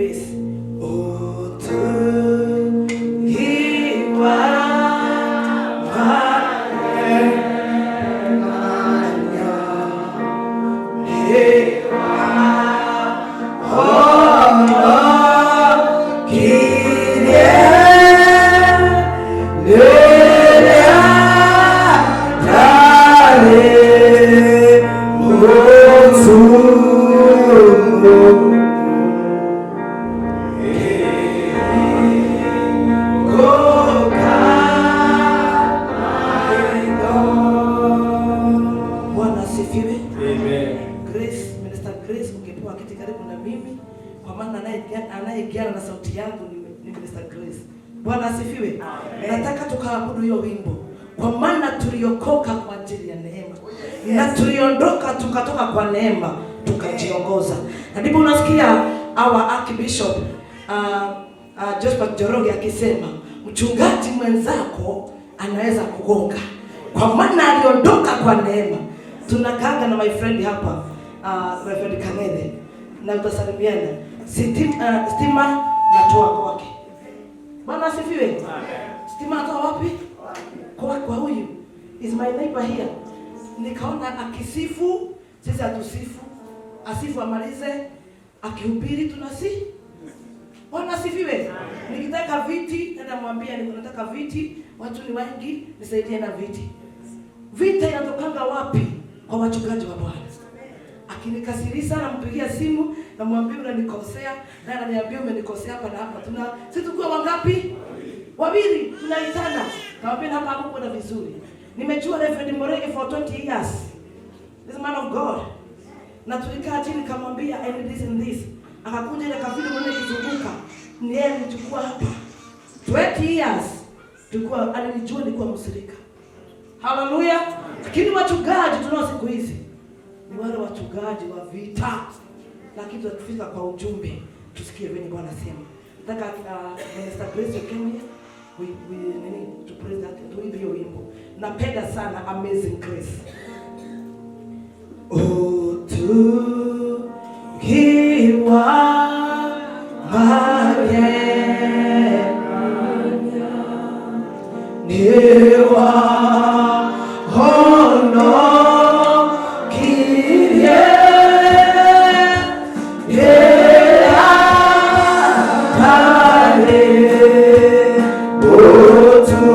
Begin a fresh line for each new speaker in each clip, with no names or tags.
bass. Utugiwa Bwana asifiwe.
Amen.
Grace, Minister Grace, ungepewa kiti karibu na mimi kwa maana anayegiana na sauti yangu ni Minister Grace. Bwana asifiwe. Nataka tukaabudu hiyo wimbo kwa maana tuliokoka kwa ajili ya neema na tuliondoka tukatoka kwa neema tukajiongoza, na ndipo unasikia our Archbishop Josephat Njoroge akisema mchungaji mwenzako anaweza kugonga kwa maana aliondoka kwa neema. Tunakaanga na my friend hapa, Reverend Kang'ethe, na utasalimiana. Stima natoa kwake. Bwana asifiwe. Stima natoa wapi? Kwa huyu is my neighbor here. Nikaona akisifu, sisi hatusifu, asifu amalize, akihubiri tunasi. Bwana asifiwe. Nikitaka viti, nenda mwambia niko nataka viti, watu ni wengi, nisaidie na viti. Vita inatokanga wapi? Kwa wachungaji wa Bwana. Akinikasirisha nampigia simu, namwambia unanikosea, naye ananiambia umenikosea hapa na hapa. Tuna sisi tukiwa wangapi? Wawili, tunaitana. Namwambia hapa hapo kuna vizuri. Nimejua Reverend Morege for 20 years. This man of God. Na tulikaa chini kamwambia and this and this. Akakuja ile kafili mwenye kizunguka. Ni yeye alinichukua hapa. 20 years. Tulikuwa alinijua nilikuwa mshirika. Haleluya. Lakini wachungaji tunao siku hizi ni wale wachungaji wa vita, lakini tukifika kwa ujumbe tusikie venye Bwana asema. Nataka Minister Grace, you came here, we nini to praise that, tuimbe hiyo wimbo. Napenda sana Amazing Grace. Utukiwa make niwa honokirie atare utukufu.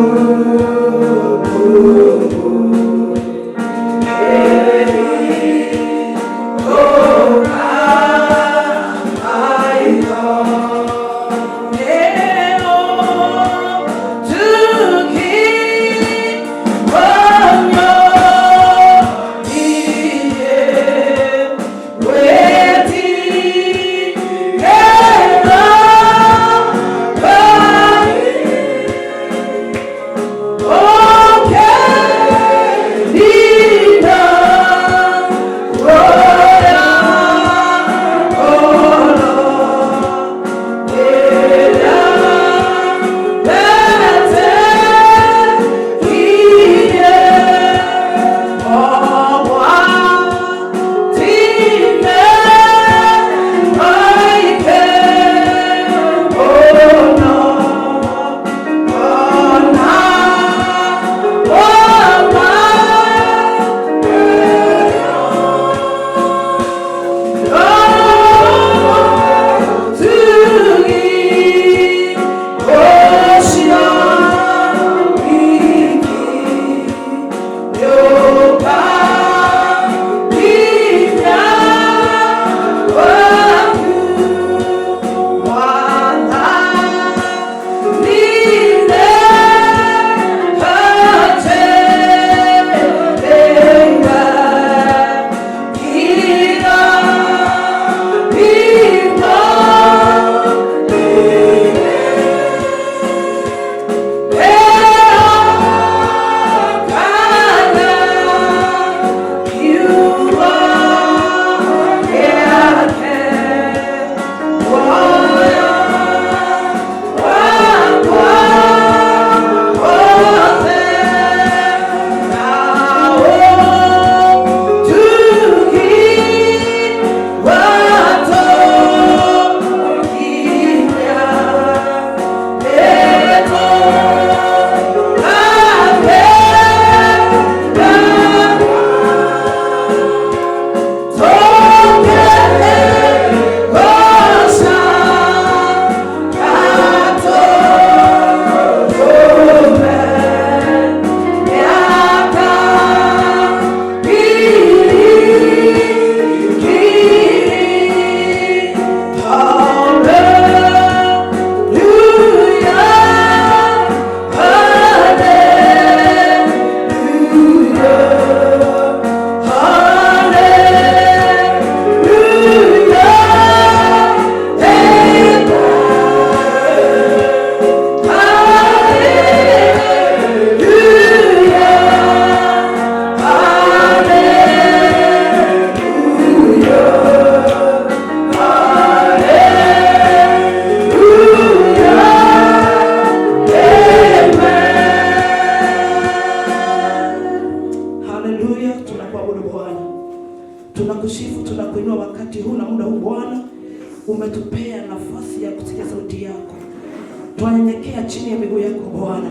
Twanyenyekea chini ya miguu yako Bwana.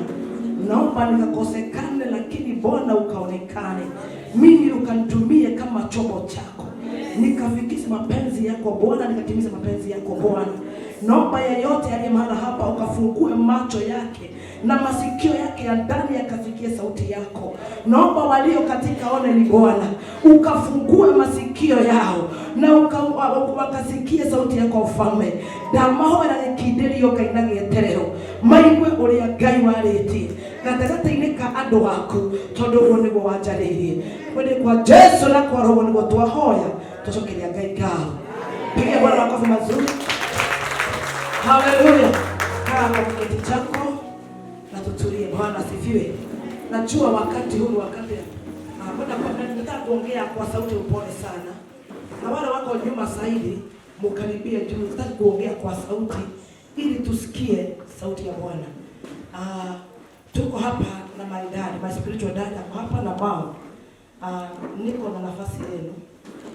Naomba nikakosekane, lakini Bwana ukaonekane. Mimi ukanitumie kama chombo chako, nikafikishe mapenzi yako Bwana, nikatimize mapenzi yako Bwana. Naomba yeyote aliye mahala hapa ukafungue macho yake na masikio yake ya ndani yakasikie sauti yako. Naomba walio katika online Bwana ukafungue masikio yao na wakasikie sauti yako ufalme. Ndamahoera gĩkindĩrio Ngai na gĩeterero maigue ũrĩa Ngai warĩtie gatagatĩ-inĩ ka andũ aku, tondũ ũguo nĩguo wanjarĩirie. Kwĩ kwa Jesu na kwa Roho nĩguo twahoya, tũcokeria Ngai ngatho. Pigia Bwana makofi mazuri. Haleluya. Kaa kwa kiti chako na tutulie. Bwana asifiwe. Najua wakati huu ni wakati nataka kuongea kwa sauti upole sana, na wale wako nyuma zaidi mukaribie juu. Nataka kuongea kwa sauti ili tusikie sauti ya Bwana. Tuko hapa na my dad, my spiritual dad ako hapa na mom. Niko na nafasi yenu,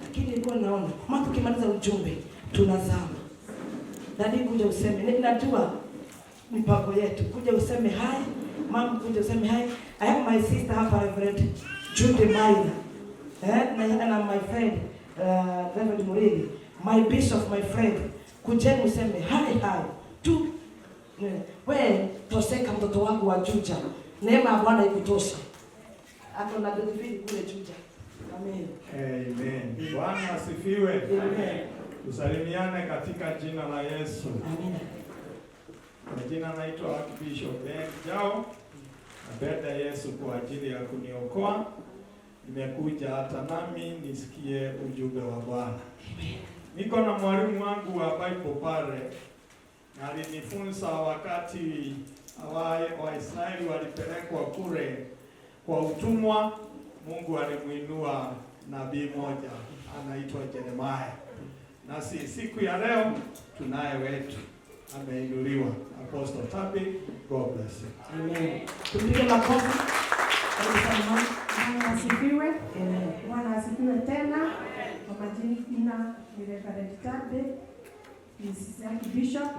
lakini nilikuwa naona kama tukimaliza ujumbe tunazama. Daddy, kuja useme, najua mipango yetu, kuja useme hi, mom, kuja useme hi. I have my sister hapa, Reverend Judy Maina, na my friend Reverend Muridi, my bishop, my friend, kujeni useme hi hi tu. We toseka, mtoto wangu wa Juja, neema ya Bwana ikutosha. Ako na David kule Juja. Amen.
Amen. Bwana asifiwe.
Amen.
Tusalimiane katika jina la Yesu.
Amen.
Kwa jina naitwa Archbishop Ben Jao. Napenda Yesu kwa ajili ya kuniokoa. Nimekuja hata nami nisikie ujumbe wa Bwana. Niko na mwalimu wangu wa Bible pale, na alinifunza wakati Waisraeli walipelekwa kule kwa utumwa, Mungu alimuinua nabii moja anaitwa Jeremiah. Nasi siku ya leo tunaye wetu ameinuliwa, Apostle Tabi. God bless you.
Amen. Tupige makofi. Karibu sana mama.
Bwana asifiwe.
Amen.
Bwana asifiwe tena. Kwa majina ni Reverend Tabe, Mrs. Bishop,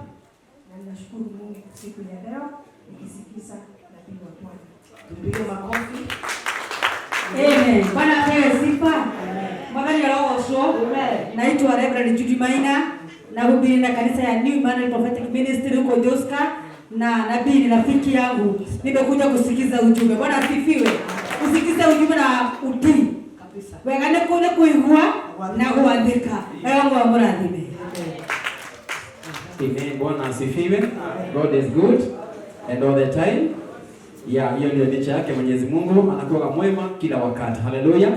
na ninashukuru Mungu siku ya leo nikisikiza nabii wa Bwana.
Tupige makofi.
Amen. Bwana apewe sifa. Mwathani arogocwo.
Amen.
Naitwa Reverend Judy Maina, nahubiri na kanisa ya New Emmanuel Prophetic Ministry huko Joska, na nabii ni rafiki yangu. Nimekuja kusikiza ujumbe. Bwana asifiwe. Kusikiza ujumbe na utii.
Kabisa.
Wega nĩ kũ nĩ kũigua na gwathĩka. Wega Mungu amũrathime.
Amen. Bwana asifiwe. God is good and all the time. Yeah, hiyo ndio nature yake Mwenyezi Mungu, anakuwa mwema kila wakati. Haleluya.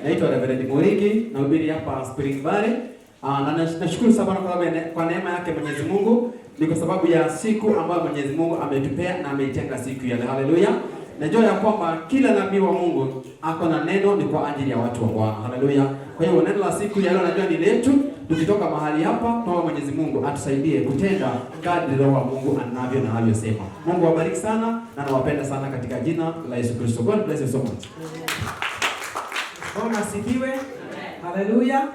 Naitwa Reverend Murigi, nahubiri hapa Spring Valley. Na nashukuru sana Bwana kwa neema yake Mwenyezi Mungu, ni kwa sababu ya siku ambayo Mwenyezi Mungu ametupea na ameitenga siku ya leo. Haleluya. Najua ya kwamba kila nabii wa Mungu ako na neno ni kwa ajili ya watu wa Bwana. Haleluya. Kwa hiyo neno la siku ya leo najua ni letu. Tukitoka mahali hapa, tuombe Mwenyezi Mungu atusaidie kutenda kadri Roho wa Mungu anavyo na anavyosema. Mungu awabariki sana na nawapenda sana katika jina la Yesu Kristo. God bless you so much.
Bwana asifiwe. Haleluya.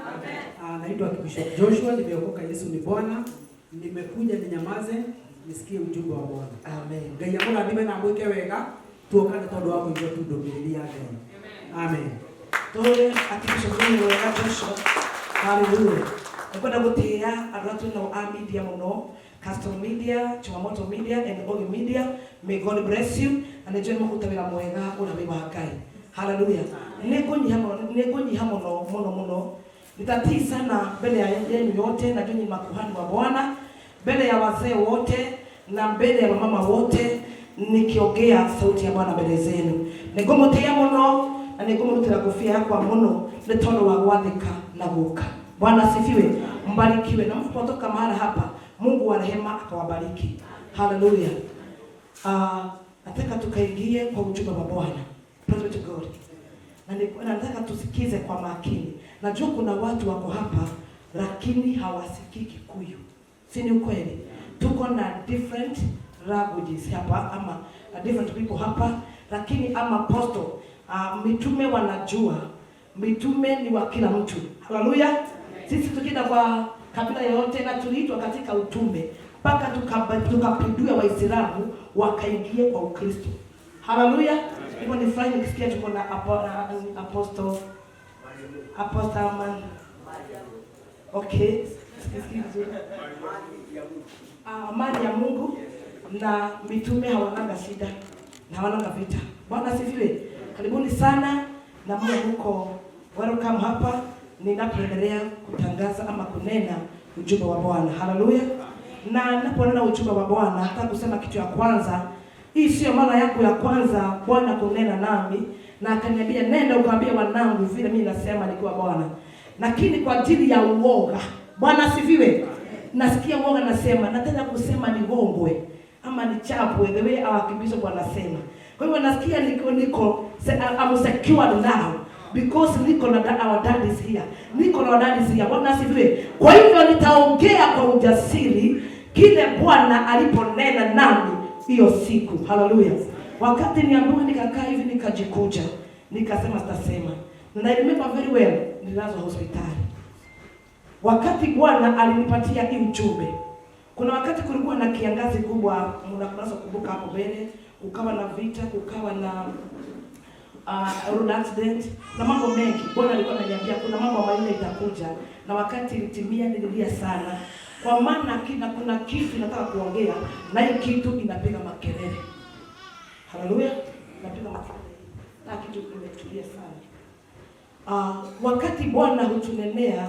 Naitwa Bishop Joshua, nimeokoka, Yesu ni Bwana. Nimekuja ninyamaze nisikie ujumbe wa Bwana.
Amen.
Ngai amũrathime na amwĩke wega, tuokane tondũ wa kũigua tu ndũmĩrĩri ya Ngai. Amen.
Tore Archbishop ni wega Joshua. Haleluya. Nakwenda gũtĩĩa andũ arĩa twĩnao a media mũno, Custom Media, Chumamoto Media and Ogi Media. May God bless you na nĩnjũĩ nĩmũkũruta wĩra mwega ũrĩa wĩ wa Ngai. Haleluya. Nĩngũnyiha mũno, nĩngũnyiha mũno mũno mũno. Nitatii sana mbele ya yenu yote, najua ni makuhani wa Bwana, mbele ya wazee wote na mbele ya mama wote, nikiongea sauti ya Bwana mbele zenu. Nĩngũmũtĩĩa mũno na nĩngũmũrutĩra kofia yakwa mũno nĩ tondũ wa gwathĩka na gũka. Bwana asifiwe. Mbarikiwe na mnapotoka mahala hapa, Mungu wa rehema akawabariki. Haleluya. Nataka tukaingie kwa ujumbe wa Bwana. Praise be to God. Na nataka tusikize kwa makini. Najua kuna watu wako hapa lakini hawasikii Kikuyu. Si ni ukweli? Tuko na different languages hapa ama different people hapa, lakini ama apostle, mitume wanajua. Mitume ni wa kila mtu. Haleluya. Sisi tukienda kwa kabila yoyote na tuliitwa katika utume. mpaka tukapindua Waislamu wakaingia kwa Ukristo. Haleluya! Hivyo ni furahi nikisikia tuko na Apostle man. Okay, sikisikii vizuri. Amani ya Mungu na mitume hawananga shida na hawananga vita. Bwana asifiwe. Karibuni sana na mwe huko welcome hapa ninapoendelea kutangaza ama kunena ujumbe wa Bwana. Haleluya. Na ninaponena ujumbe wa Bwana, nataka kusema kitu ya kwanza. Hii sio mara yangu ya kwanza Bwana kunena nami na akaniambia nenda ukaambie wanangu vile mimi nasema nikiwa Bwana. Lakini kwa ajili ya uoga. Bwana asifiwe. Nasikia uoga nasema, nataka kusema ni gongwe ama ni chapwe the way our bishop wanasema. Kwa hivyo nasikia niko I'm secured now because niko na our dad is here. Niko na our dad is here. Bwana asifiwe. Kwa hivyo nitaongea kwa ujasiri kile Bwana aliponena nami hiyo siku. Haleluya. Wakati niambiwa nikakaa hivi nikajikuja, nikasema sitasema. Na I remember very well, nililazwa hospitali. Wakati Bwana alinipatia hii ujumbe, kuna wakati kulikuwa na kiangazi kubwa, mnaweza kukumbuka hapo mbele, kukawa na vita, kukawa na road accident na mambo mengi. Bwana alikuwa ameniambia kuna mambo manne itakuja, na wakati ilitimia nililia sana, kwa maana kuna kitu nataka kuongea na hii kitu inapiga makelele. Haleluya, inapiga makelele na kitu imetulia sana. Wakati Bwana hutunenea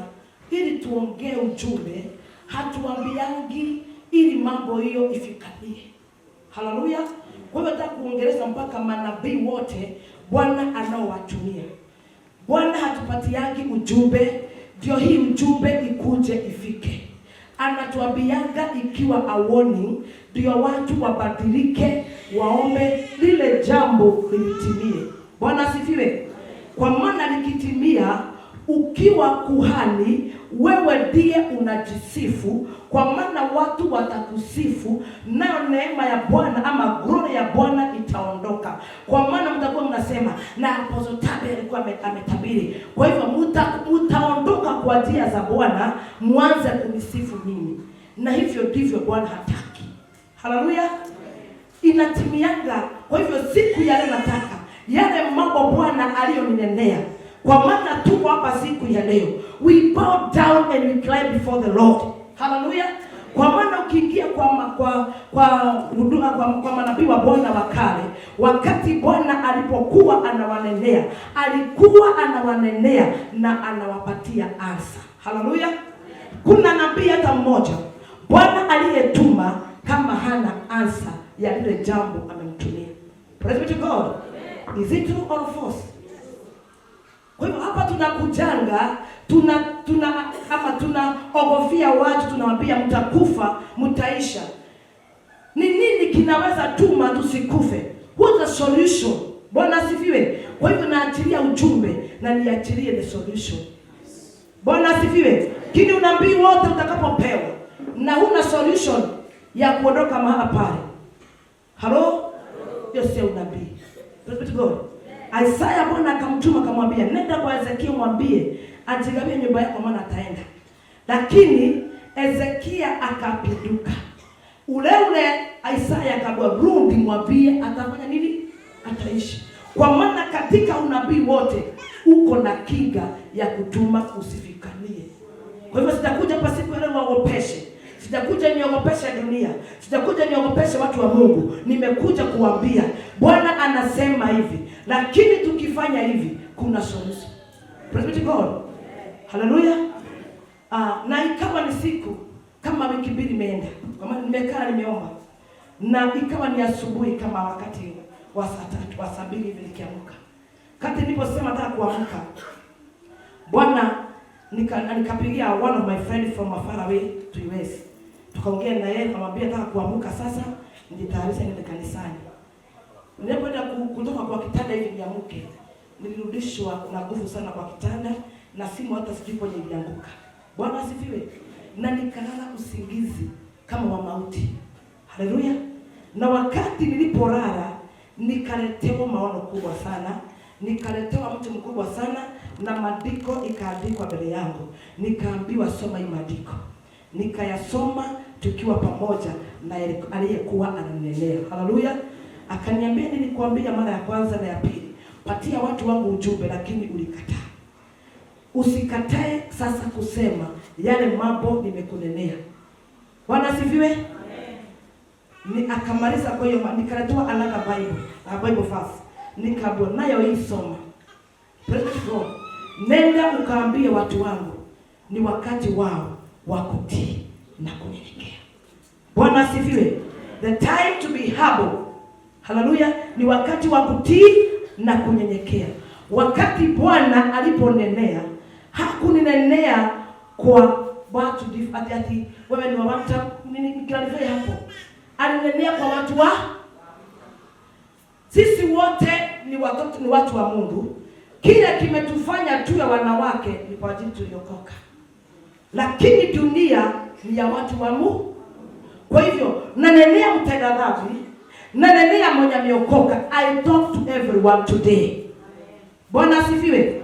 ili tuongee ujumbe, hatuambiangi ili mambo hiyo ifikanie. Haleluya. Kwa hiyo nataka kuongeleza mpaka manabii wote Bwana anaowatumia. Bwana hatupatiangi ujumbe ndio hii ujumbe ikuje ifike. Anatuambianga ikiwa a warning, ndio watu wabadilike, waombe lile jambo lilitimie. Bwana asifiwe. Kwa maana likitimia, ukiwa kuhani, wewe ndiye unajisifu, kwa maana watu watakusifu, nayo neema ya Bwana ama glory ya Bwana itaondoka. Kwa maana mtakuwa mnasema na Apostle Tabe alikuwa ametabiri. Kwa hivyo mtaondoka kwa njia za Bwana, mwanze kunisifu mimi, na hivyo ndivyo Bwana hataki. Haleluya, inatimianga. Kwa hivyo siku ya leo nataka yale mambo Bwana aliyoninenea, kwa maana tuko hapa siku ya leo, we bow down and we cry before the Lord. Haleluya. Kwa maana ukiingia kwa ma, kwa kwa huduma kwa manabii wa Bwana wa kale, wakati Bwana alipokuwa anawanenea, alikuwa anawanenea na anawapatia answer. Haleluya. Kuna nabii hata mmoja Bwana aliyetuma kama hana answer ya lile jambo amemtumia? Praise be to God. Is it true or false? Kwa hivyo hapa tunakujanga, tuna ama tunaogofia watu, tunawaambia mtakufa, mtaisha. Ni nini kinaweza tuma tusikufe? What's the solution? Bwana asifiwe. Kwa hivyo naachilia ujumbe na niachilie the solution. Bwana asifiwe. Kini unabii wote utakapopewa na huna solution ya kuondoka mahala pale. Halo? Hiyo sio unabii. Praise be to God. Isaya Bwana akamtuma akamwambia, nenda kwa Hezekia mwambie ajigawie nyumba yako maana ataenda. Lakini Hezekia akapinduka. Ule ule Isaya akaambiwa, rudi mwambie atafanya nini? Ataishi. Kwa maana katika unabii wote uko na kinga ya kutuma usifikanie. Kwa hivyo sitakuja hapa siku ya leo niwaogopeshe. Sitakuja niogopeshe dunia. Sitakuja niogopeshe watu wa Mungu. Nimekuja kuambia Bwana anasema hivi, lakini tukifanya hivi kuna solution. Praise be to God. Hallelujah. Na ikawa ni siku kama wiki 2 imeenda. Kwa maana nimekaa nimeomba. Na ikawa ni asubuhi kama wakati wa saa 3, wa saa 2 hivi nikiamka. Kati niliposema nataka kuamka, Bwana nikapigia one of my friend from far away to US. Tukaongea na yeye, nikamwambia nataka kuamka sasa, nijitayarishe niende kanisani. Nilipoenda kutoka kwa kitanda hivi niamke, nilirudishwa na nguvu sana kwa kitanda na simu hata sijui kwenye ilianguka. Bwana asifiwe. Na nikalala usingizi kama wa mauti. Haleluya. Na wakati nilipolala nikaletewa maono kubwa sana, nikaletewa mtu mkubwa sana na maandiko ikaandikwa mbele yangu. Nikaambiwa soma hii maandiko. Nikayasoma tukiwa pamoja na aliyekuwa ananenea. Haleluya. Akaniambia, nilikuambia mara ya kwanza na ya pili, patia watu wangu ujumbe, lakini ulikataa. Usikatae sasa kusema yale mambo nimekunenea. Bwana asifiwe. Ni akamaliza. Kwa hiyo nikaletewa another Bible, a Bible verse. Nikaambiwa nayo hii soma. Praise God. Nenda ukaambie watu wangu ni wakati wao wa kutii na kunyenyekea. Bwana asifiwe. The time to be humble. Haleluya, ni wakati wa kutii na kunyenyekea. Wakati Bwana aliponenea, hakuninenea kwa watu ati wewe ni wa watu nini, clarify hapo. Alinenea kwa watu wa sisi wote ni watoto, ni watu wa Mungu. Kile kimetufanya tuwe wanawake ni kwa ajili tuliokoka, lakini dunia ni ya watu wa Mungu. Kwa hivyo nanenea mtenda dhambi, nanenea mwenye ameokoka. I talk to everyone today. Bwana asifiwe.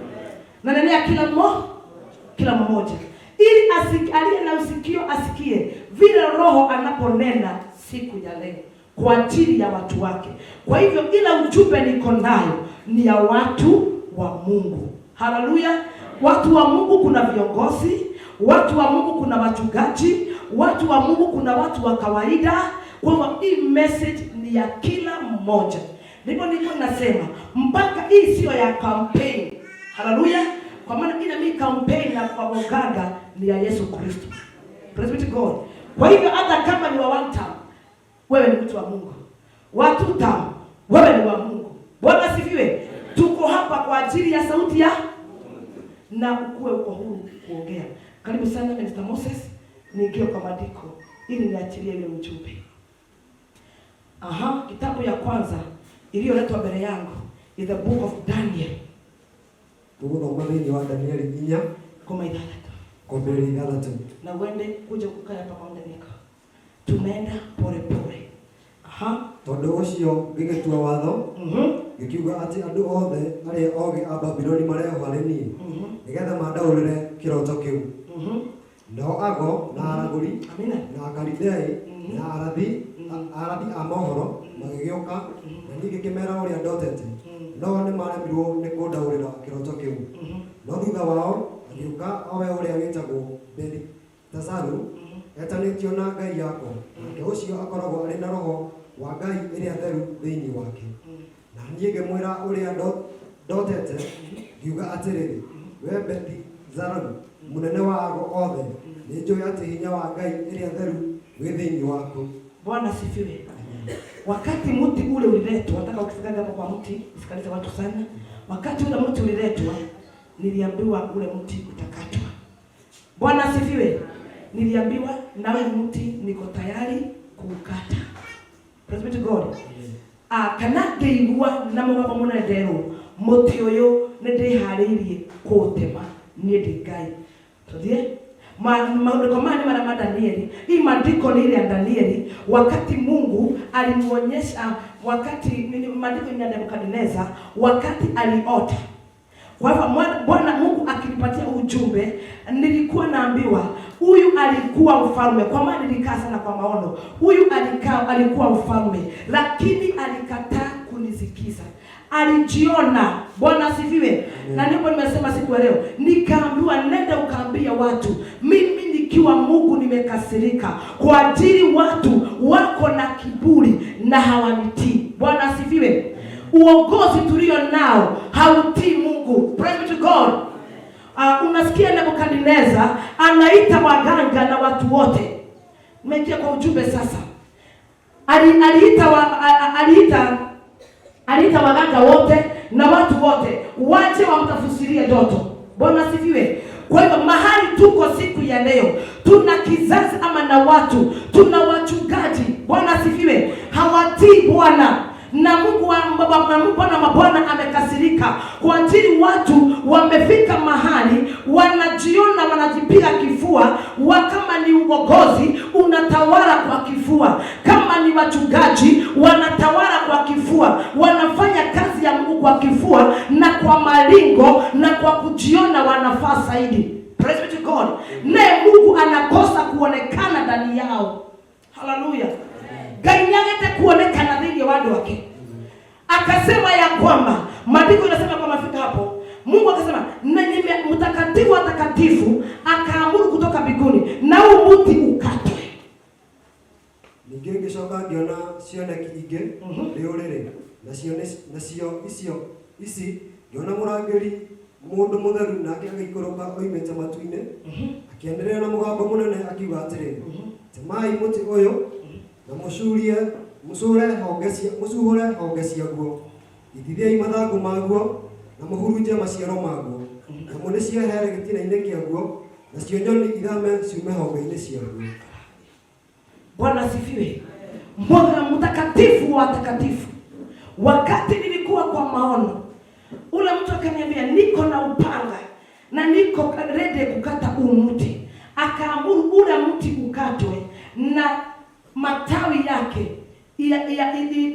Nanenea kila mmoja, ili aliye na usikio asikie vile Roho anaponena siku ya leo kwa ajili ya watu wake. Kwa hivyo ila ujumbe niko nayo ni ya watu wa Mungu. Haleluya! Watu wa Mungu kuna viongozi, watu wa Mungu kuna wachungaji, watu wa Mungu kuna watu wa kawaida. Kwa hivyo hii message ni ya kila mmoja. Ndipo niko nasema mpaka hii sio ya campaign. Haleluya! Kwa maana ila mi campaign na kwa mganga ni ya Yesu Kristo. Praise be to God. Kwa hivyo hata kama ni wa one term, wewe ni mtu wa Mungu. Wa two term, wewe ni wa Mungu. Bwana asifiwe. Tuko hapa kwa ajili ya sauti ya na ukuwe uko huru kuongea. Karibu sana Minister Moses, niingie kwa maandiko ili niachilie ile ujumbe. Aha, kitabu ya kwanza iliyoletwa mbele yangu is the book of Daniel.
Tũgũthoma thĩinĩ wa Danieli 4
6.
16.
Na uende kuja kukaa hapa pamoja niko. Tunaenda pole pole. Aha.
Tondũ ũcio ngĩgĩtua watho ngĩkiuga atĩ andũ othe arĩa ogĩ a Babuloni marehwo harĩ niĩ nĩgetha mandaũrĩre kĩroto kĩu. Nao ago na aragũri
Amina.
na Akalidei na arathi a mohoro magĩgĩũka na niĩ ngĩkĩmeera ũrĩa ndotete, no nĩ maremirwo nĩ kũndaũrĩra kĩroto kĩu. No thutha wao agĩũka o we ũrĩa wĩtagwo Belitesaru, etanĩtio na ngai yakwa, nake ũcio akoragwo arĩ na roho wa ngai ĩrĩa theru thĩinĩ wake. Na niĩ ngĩmwĩra ũrĩa ndotete, ngiuga atĩrĩrĩ, we Belitesaru, mũnene wa ago othe, nĩ njũĩ atĩ hinya wa ngai ĩrĩa theru wĩ thĩinĩ waku.
Bwana asifiwe. Wakati mti ule uliletwa, nataka ukifika hapo kwa mti, usikalize watu sana. Wakati ule mti uliletwa, niliambiwa ule mti utakatwa. Bwana asifiwe. Niliambiwa nawe mti niko tayari kuukata. Praise be to God. Ah, kana ngĩigua na mũgambo mũnene nderwo mũtĩ ũyũ nĩ ndĩharĩirie kũũtema, niĩ ndĩ Ngai. Tuthiĩ maandiko maya ni mara ma Danieli. Hii maandiko ni ile ya Danieli wakati Mungu alimuonyesha, wakati nini, maandiko ni ya Nebukadneza wakati aliota. Kwa hivyo Bwana Mungu akinipatia ujumbe, nilikuwa naambiwa huyu alikuwa mfalme, kwa maana nilikaa sana kwa maono. Huyu alikuwa mfalme, lakini alikataa kunisikiza. Alijiona. Bwana asifiwe. Na ndipo nimesema siku ya leo, nikaambiwa nenda ukaambia watu, mimi nikiwa Mungu nimekasirika kwa ajili watu wako na kiburi na hawanitii. Bwana asifiwe. Uongozi tulio nao hautii Mungu. Praise be to God. Unasikia Nebukadneza anaita waganga na watu wote. Nimeingia kwa ujumbe sasa. Aliita waganga wote na watu wote waje wamtafsirie ndoto. Bwana asifiwe. Kwa hivyo mahali tuko siku ya leo, tuna kizazi ama na watu, tuna wachungaji, Bwana asifiwe, hawatii Bwana. Na Mungu wa Bwana mabwana amekasirika kwa ajili watu wamefika mahali wanajiona, wanajipiga kifua, kama ni uongozi unatawala kwa kifua, kama ni wachungaji wanatawala kwa kifua, wanafanya kazi ya Mungu kwa kifua na kwa malingo na kwa kujiona wanafaa zaidi. Praise be to God. Naye Mungu anakosa kuonekana ndani yao. Haleluya. Ngai nĩagĩte kuonekana thĩinĩ wa andũ ake. Akasema ya kwamba maandiko yanasema kwamba fika hapo, Mungu akasema na mtakatifu wa takatifu akaamuru kutoka mbinguni na huu mti ukatwe.
Ningĩ ngĩcoka ngĩona cioneki ingĩ rĩũrĩrĩ, nacio nacio icio ici ngĩona mũrangĩri mũndũ mũtheru, nake agĩikũrũka oimĩte matu-inĩ, akĩanĩrĩra na mũgambo mũnene akiuga atĩrĩ, "Temai mũtĩ ũyũ na mũcurie mũcũre honge cia mũcuhũre honge ciaguo, itithiai mathangũ maguo na mũhurunje maciaro maguo, nyamũ nĩciehere gĩtina-inĩ kĩaguo, nacio nyoni ithame ciume honge-inĩ ciaguo."
Bwana asifiwe. Mwana mtakatifu wa takatifu. Wakati nilikuwa kwa maono, ule mtu akaniambia niko na upanga na niko ready kukata huu mti. Akaamuru ule mti ukatwe na matawi yake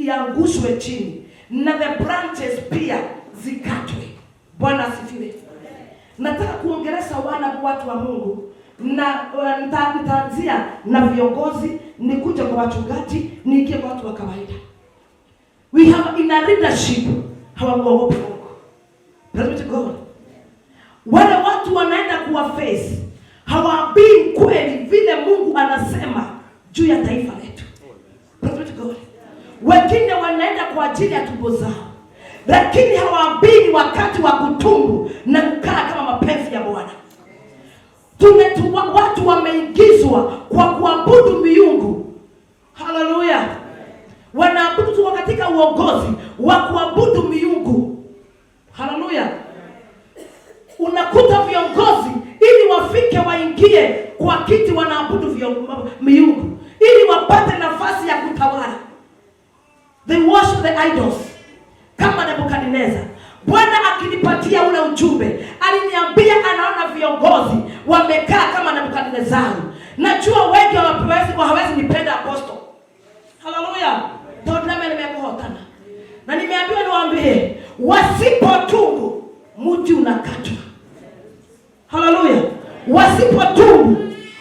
iangushwe chini na the branches pia zikatwe. Bwana asifiwe. Nataka kuongelesha wana watu wa Mungu na nitaanzia na viongozi, nikuje kwa wachungaji, niingie kwa watu wa kawaida. We have in a leadership hawamuogopi Mungu. Praise be to God. Wale watu wanaenda kuwa face hawaambii kweli vile Mungu anasema juu ya taifa letu. Praise be to God. Wengine wanaenda kwa ajili ya tumbo zao, lakini hawaambii wakati wa kutubu na kukaa kama mapenzi ya Bwana. Watu wameingizwa kwa kuabudu miungu. Haleluya. Wanaabudu, tuko katika uongozi wa kuabudu miungu. Haleluya. Unakuta viongozi ili wafike waingie kwa kiti wanaabudu miungu ili wapate nafasi ya kutawala. They worship the idols kama Nebukadnezar. Bwana akinipatia ule ujumbe, aliniambia anaona viongozi wamekaa kama Nebukadnezar. Najua wengi hawawezi nipenda apostle. Haleluya. Tondu nimekuhotana. Na nimeambiwa niwaambie, wasipotubu mti unakatwa. Haleluya. Wasipotubu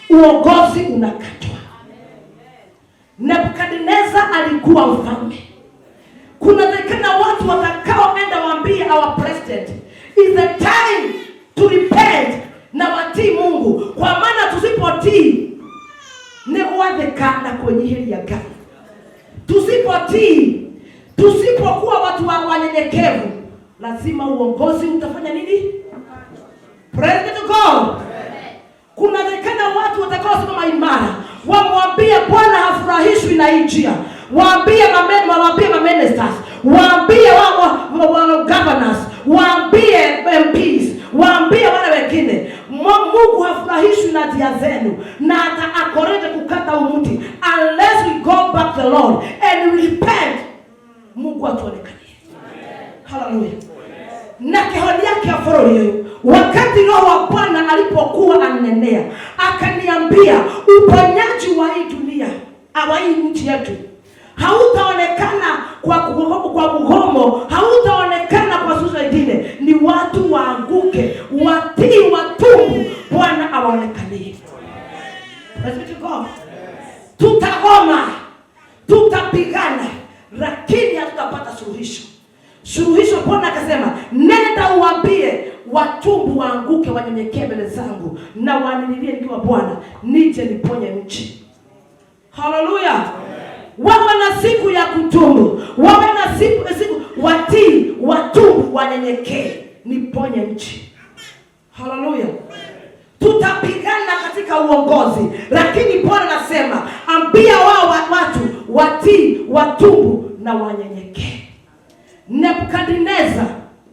uongozi unakatwa. Nebukadnezar alikuwa mfalme. Kunawezekana watu watakaoenda waambie our president is the time to repent na watii Mungu, kwa maana tusipotii ni gwathĩka na kwĩnyihĩria Ngai. Tusipotii, tusipokuwa watu wa wanyenyekevu, lazima uongozi utafanya nini? Praise be to God. Kunawezekana watu watakaosimama imara wamwambie Bwana hafurahishwi na hii njia, waambie ma ministers, waambie wa governors, waambie MPs, waambie wale wengine, Mungu hafurahishwi na njia zenu na ata akorete kukata umuti unless we go back to the Lord and we repent. Mungu atuonekanie. Hallelujah. Na kĩhonia kĩa bũrũri ũyũ, wakati Roho wa Bwana alipokuwa anenea akaniambia uponyaji wa hii dunia, wa hii nchi yetu hautaonekana kwa mgomo, hautaonekana kwa sura nyingine, ni watu waanguke, watii, watubu, Bwana awaonekanie. Praise be to God. Tutagoma, tutapigana, lakini hatutapata suluhisho. Suluhisho, Bwana akasema, nenda uambie watubu, waanguke, wanyenyekee mbele zangu na wanililie nikiwa Bwana, nije niponye nchi. Haleluya. Wawe na siku ya kutubu, wawe na siku watii, watubu, wanyenyekee, niponye nchi. Haleluya. Tutapigana katika uongozi, lakini Bwana anasema ambia wao watu watii, watubu na wanyenyekee. Nebukadneza,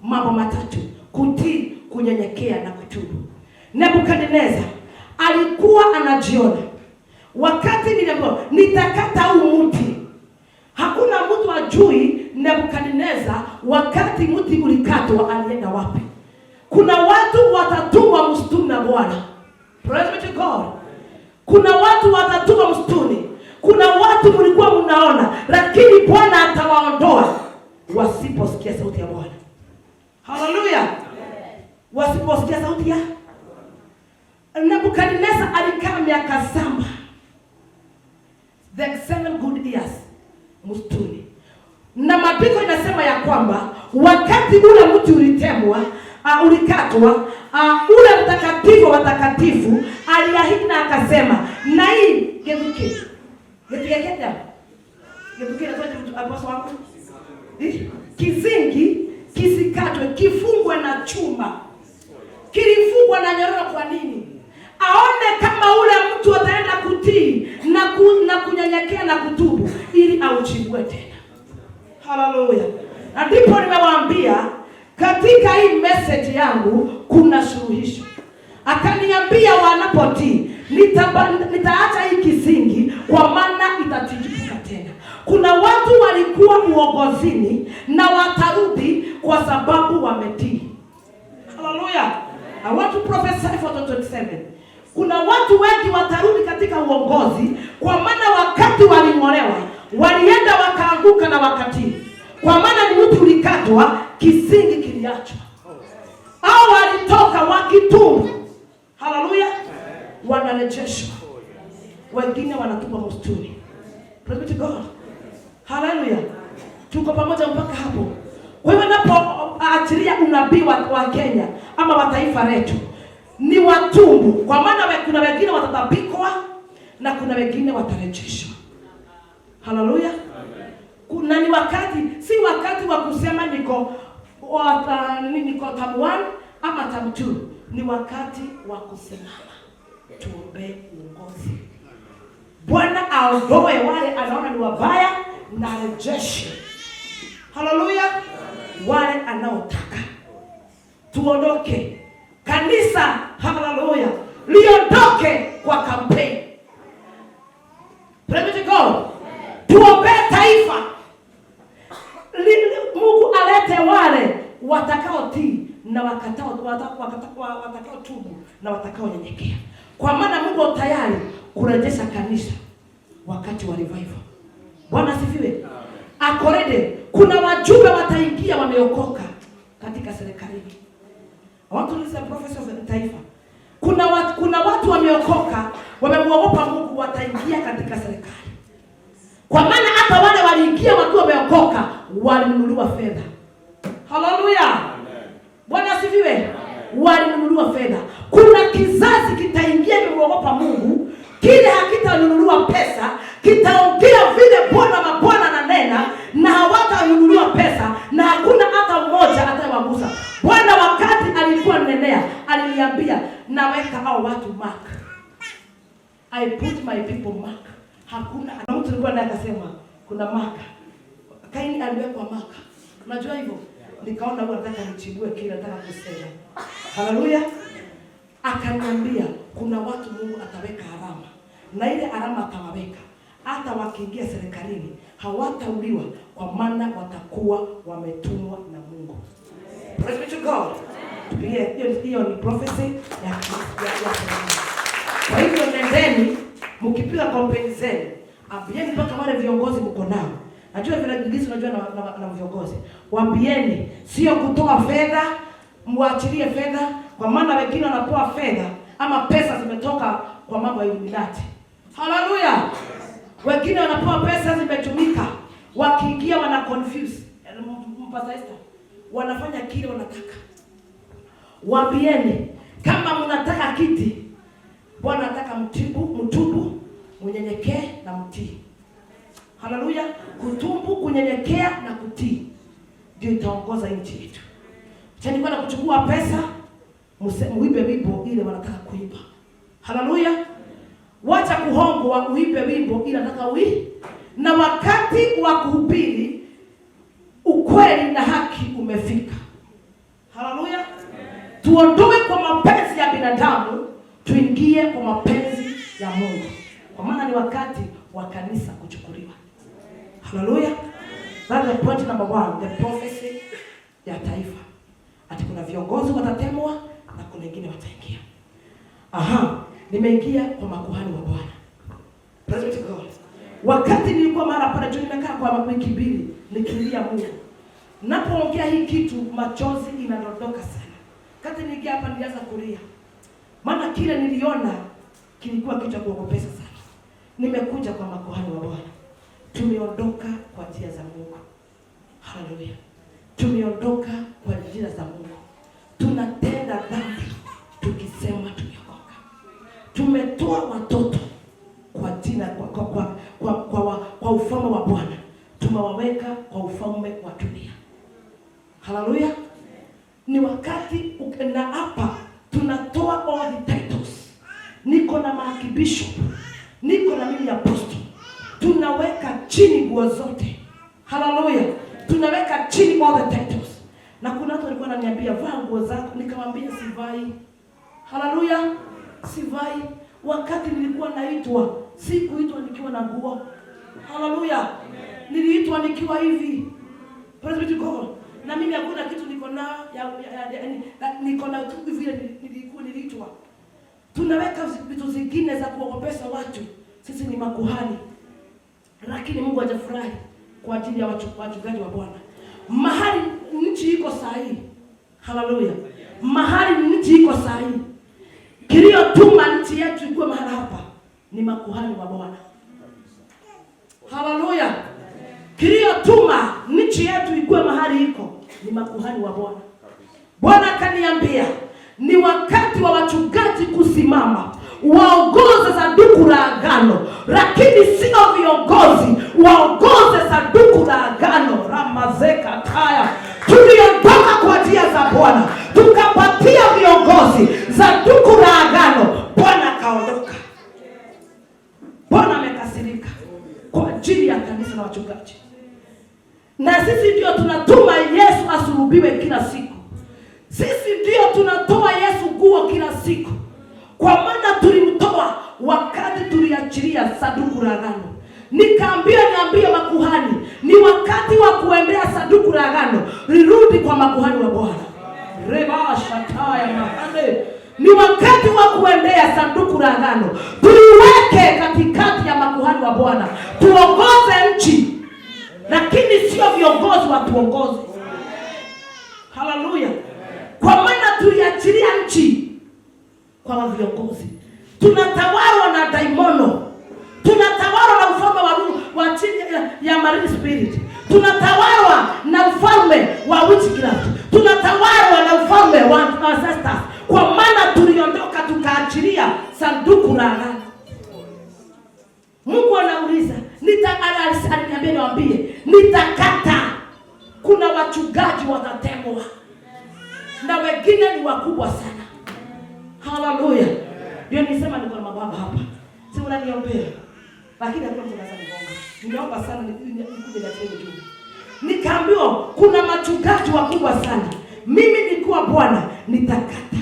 mambo matatu: kutii, kunyenyekea na kutubu. Nebukadneza alikuwa anajiona, wakati niliambiwa nitakata huu mti, hakuna mtu ajui Nebukadneza wakati mti ulikatwa alienda wapi. Kuna watu watatumwa msituni na Bwana. Praise be to God. Kuna watu watatumwa msituni. Kuna watu mlikuwa mnaona, lakini Bwana atawaondoa wasiposikia sauti ya Bwana. Haleluya. Wasiposikia sauti ya Nebukadnezar alikaa miaka 7, the 7 good years msituni, na maandiko inasema ya kwamba wakati ule mti ulitemwa, ulikatwa, ule mtakatifu wa watakatifu aliahidi na akasema, na hii gethuke gethugeketa gethuke inatoa apostle wangu kizingi kisikatwe, kifungwe na chuma. Kilifungwa na nyororo. Kwa nini? Aone kama ule mtu ataenda kutii na kunyenyekea na kutubu ili auchimbue tena. Haleluya! Na ndipo nimewaambia katika hii message yangu kuna suluhisho. Akaniambia wanapotii nitaacha hii kisingi kwa maana itatijuka tena. Kuna watu walikuwa uongozini na watarudi kwa sababu wametii. Haleluya! I want to prophesy for 2027. Kuna watu wengi watarudi katika uongozi kwa maana wakati waling'olewa walienda wakaanguka na wakatii. Kwa maana ni mti ulikatwa, kisingi kiliachwa. Au walitoka wakitubu. Haleluya! Wanarejeshwa. Wengine wanatupwa msituni. Praise be to God. Haleluya. Tuko pamoja mpaka hapo. Kwa hivyo napoachilia unabii wa Kenya ama wa taifa letu ni watumbu, kwa maana kuna wengine watatapikwa na kuna wengine watarejeshwa. Haleluya. Kuna ni wakati, si wakati wa kusema niko term 1 ama term 2. Ni wakati wa kusimama tuombee uongozi. Bwana aondoe wale anaona ni wabaya na arejeshe. Haleluya. Wale anaotaka. Tuondoke. Kanisa, haleluya, liondoke kwa campaign. Praise be to God. Tuombee taifa. Mungu alete wale watakaotii na watakaotubu na watakaonyenyekea. Kwa maana Mungu tayari kurejesha kanisa wakati wa revival. Bwana asifiwe. Akorede, kuna wajumbe wataingia wameokoka katika serikalini. I want to listen prophecy of the taifa. Kuna watu wameokoka, wamemuogopa Mungu, wataingia katika serikali. Kwa maana hata wale waliingia wakiwa wameokoka walinunuliwa fedha. Haleluya. Bwana asifiwe. Walinunuliwa fedha. Kuna kizazi kitaingia kimeogopa Mungu, kile hakitanunuliwa pesa, kitaongea vile Bwana mabwana ananena, na hawatanunuliwa pesa, na hakuna hata mmoja atayewagusa. Bwana wakati alikuwa ananenea, aliniambia naweka hao watu mark. I put my people mark. Hakuna na mtu alikuwa naye akasema kuna mark. Kaini aliwekwa mark. Unajua hivyo? Nikaona huyu anataka nichibue kile nataka kusema. Haleluya. Akaniambia kuna watu Mungu ataweka alama. Na ile alama atawaweka. Hata wakiingia serikalini hawatauliwa kwa maana watakuwa wametumwa na Mungu. Praise be to God. Tupigie hiyo ni prophecy ya Kwa hivyo nendeni mkipiga kampeni zenu, ambieni mpaka wale viongozi mko nao. Najua vile Inglisi unajua na viongozi. Waambieni sio kutoa fedha, muachilie fedha kwa maana wengine wanapoa fedha ama pesa zimetoka kwa mambo ya Illuminati. Haleluya. Wengine wanapewa pesa zimetumika, wakiingia wana confuse. Mpasa Esther, wanafanya kile wanataka. Waambieni kama mnataka kiti, Bwana anataka mtubu, mnyenyekee na mtii. Haleluya. Kutubu, kunyenyekea na kutii ndio itaongoza nchi yetu. Chani kwenda kuchukua pesa, muibe wimbo ile wanataka kuiba. Haleluya. Wacha kuhongwa, uibe wimbo ile anataka ui. Na wakati wa kuhubiri ukweli na haki umefika. Haleluya. Tuondoe kwa mapenzi ya binadamu, tuingie kwa mapenzi ya Mungu. Kwa maana ni wakati wa kanisa kuchukuliwa. Haleluya. That's the point number 1, the prophecy ya taifa. Ati kuna viongozi watatemwa na kuna wengine wataingia. Aha, nimeingia kwa makuhani wa Bwana. Praise be to God. Wakati nilikuwa mara pale juu nimekaa kwa wiki 2 nikilia Mungu. Napoongea hii kitu machozi inadondoka sana. Kati niingia hapa nilianza kulia. Maana kile niliona kilikuwa kitu cha kuogopesha sana. Nimekuja kwa makuhani wa Bwana. Tumeondoka kwa njia za Mungu. Haleluya. Tumeondoka kwa njia za Mungu. Tunatenda dhambi tukisema tumeokoka. Tumetoa watoto kwa jina kwa ufalme wa Bwana. Tumewaweka kwa ufalme wa dunia. Haleluya. Ni wakati na hapa tunatoa all the titles. Niko na maarchbishop, niko na mimi apostle. Tunaweka chini nguo zote. Haleluya. Tunaweka chini all the titles. Na kuna watu walikuwa wananiambia vaa nguo zako, nikamwambia sivai. Haleluya. Sivai. Wakati nilikuwa naitwa, sikuitwa nikiwa na nguo. Haleluya. Niliitwa nikiwa hivi. Praise be to God. Na mimi hakuna kitu niko na niko na tu vile nilikuwa niliitwa. Tunaweka vitu zingine za kuogopesha watu. Sisi ni makuhani. Lakini Mungu hajafurahi kwa ajili ya wachungaji wa Bwana. Mahali nchi iko sahihi. Haleluya. Mahali nchi iko sahihi. Kiliyotuma nchi yetu ikuwe mahali hapa ni makuhani wa Bwana. Haleluya. Kiliyotuma nchi yetu ikuwe mahali iko ni makuhani wa Bwana. Bwana akaniambia ni wakati wa wachungaji kusimama waongoze sanduku la agano, lakini sio viongozi, waongoze sanduku la agano. Ramazeka taya. Tuliondoka kwa njia za Bwana tukapatia viongozi sanduku la agano, Bwana akaondoka. Bwana amekasirika kwa ajili ya kanisa na wachungaji. Na sisi ndio tunatuma Yesu asulubiwe kila siku. Sisi ndio tunatoa Yesu nguo kila siku. Kwa maana tulimtoa wakati tuliachilia sanduku la agano. Nikaambia niambie makuhani, ni wakati wa kuendea sanduku la agano lirudi kwa makuhani wa Bwana. Reba shataya mahane. Ni wakati wa kuendea sanduku la agano tuliweke katikati ya makuhani wa Bwana, tuongoze nchi, lakini sio viongozi watuongoze. Haleluya. Kwa maana tuliachilia nchi kwa viongozi. Tunatawalwa na daimono. Tunatawalwa na ufalme wa chini ya marine spirit. Tunatawalwa na ufalme wa witchcraft. Tunatawalwa na ufalme wa ancestors. Kwa maana tuliondoka tukaachilia sanduku la agano. Mungu anauliza, aliniambia niwaambie, nitakata. Kuna wachungaji watatemwa. Na wengine ni wakubwa sana. Haleluya. Ndio nisema niko na mababa hapa. Si unaniombea. Lakini hakuna mtu anaweza kunigonga. Nimeomba sana nikuje niachie ujumbe. Nikaambiwa kuna machungaji wakubwa sana. Mimi nikuwa Bwana nitakata.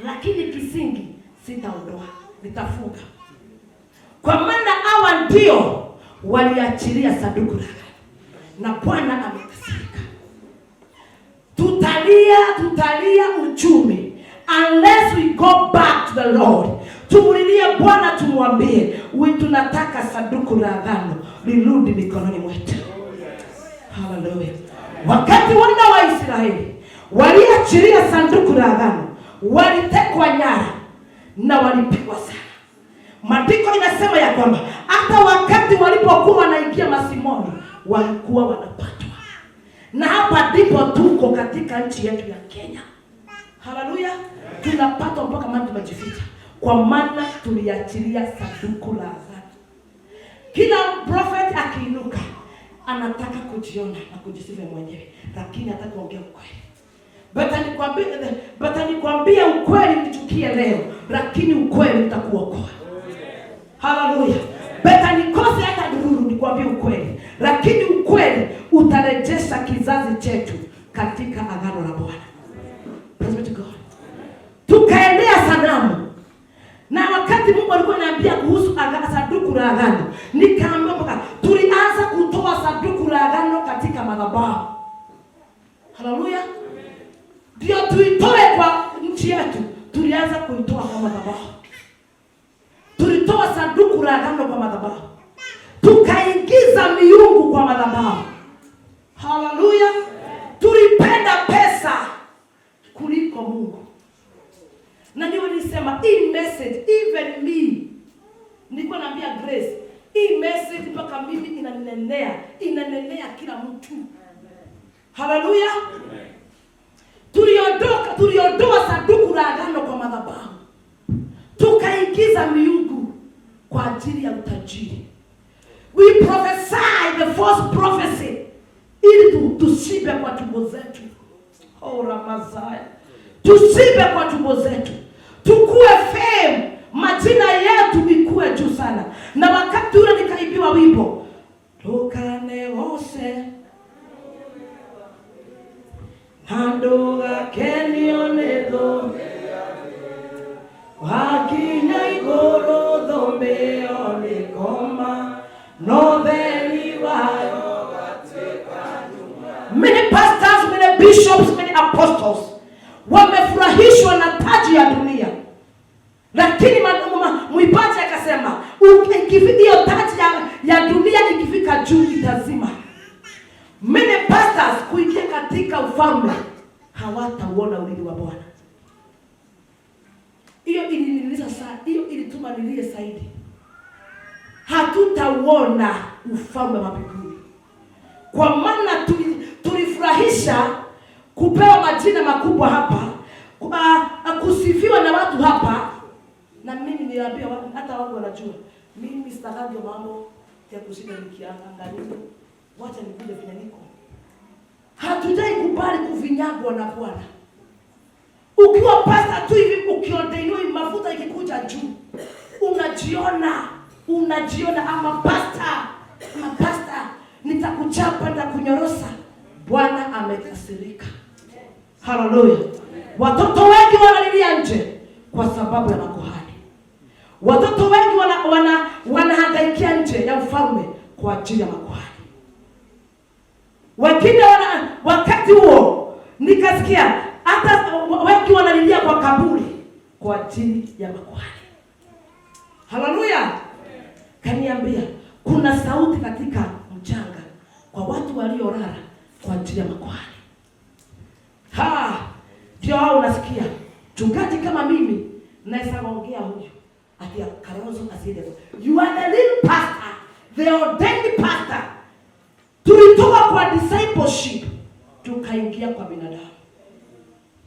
Lakini kisingi sitaondoa, nitafunga. Kwa maana hawa ndio waliachilia sanduku la agano. Na Bwana amekasirika. Tutalia, tutalia uchumi unless we go back to the Lord. Tumulilie Bwana, tumwambie we tunataka sanduku la agano lirudi mikononi mwetu. Hallelujah. Wakati wana wa Israeli waliachilia sanduku la agano, walitekwa nyara na walipigwa sana. Maandiko inasema ya kwamba hata wakati walipokuwa wanaingia masimoni walikuwa wanapatwa. Na hapa ndipo tuko katika nchi yetu ya Kenya. Haleluya. Tunapatwa mpaka mahali tumejificha. Kwa maana tuliachilia sanduku la agano. Kila prophet akiinuka anataka kujiona na kujisifu mwenyewe, lakini hataki kuongea ukweli. But nikwambie ukweli nichukie leo, lakini ukweli utakuokoa. Haleluya. But nikose hata dururu nikwambie ukweli, lakini ukweli utarejesha kizazi chetu katika agano la Bwana. Praise be to God. Tukaendea sanamu. Na wakati Mungu alikuwa ananiambia kuhusu sanduku la agano, nikaambiwa mpaka tulianza kutoa sanduku la agano katika madhabahu. Haleluya. Ndio tuitoe kwa nchi yetu, tulianza kuitoa kwa madhabahu. Tulitoa sanduku la agano kwa madhabahu. Tukaingiza miungu kwa madhabahu. Haleluya. Tulipenda pesa kuliko Mungu. Na ndio nilisema Nikasema hii message, even me, nilikuwa naambia Grace, hii message mpaka mimi inaninenea, inanenea kila mtu. Haleluya! Tuliondoka, tuliondoa sanduku la agano kwa madhabahu, tukaingiza miungu kwa ajili ya utajiri. We prophesy the false prophecy ili tushibe kwa tumbo zetu. Oh, Ramazaya, tushibe kwa tumbo zetu, tukue fame, majina yetu ikuwe juu sana. Na wakati ule nikaibiwa wimbo tukanegose na ndũgakenio nĩ thũ wakinya igũrũ thũmbĩ ĩyo nĩ koma no theri wayo. Many pastors, many bishops, many apostles wamefurahishwa na taji ya dunia, lakini mwimbaji akasema hiyo taji ya dunia ikifika juu itazima. Many pastors kuingia katika ufalme hawatauona urithi wa Bwana. Hiyo iliniliza sana, hiyo ilituma nilie zaidi. Hatutauona ufalme wa mbinguni, kwa maana tulifurahisha kupewa majina makubwa hapa, kusifiwa na watu hapa, na mimi niliambia hata wangu wanajua mimi sitakaje mambo ya kushinda nikiangalia, wacha nikuje vile niko. Hatujai kubali kuvinyagwa na Bwana. Ukiwa pasta tu hivi, ukiordainiwa mafuta ikikuja juu, unajiona ama pasta, ama pasta, nitakuchapa, nitakunyorosa. Bwana amekasirika. Haleluya. Watoto wengi wanalilia nje kwa sababu ya makuhani. Watoto wengi wanahangaikia nje ya ufalme kwa ajili ya makuhani. Wengine wakati huo nikasikia hata wengi wanalilia kwa kaburi kwa ajili ya makuhani. Haleluya. Kaniambia kuna sauti katika mchanga kwa watu waliolala kwa ajili ya makuhani. Ha, ndio hao unasikia. Mchungaji kama mimi naweza ongea huyu ati Kalonzo asiende. You are the little pastor, the ordained pastor. Tulitoka kwa discipleship tukaingia kwa binadamu,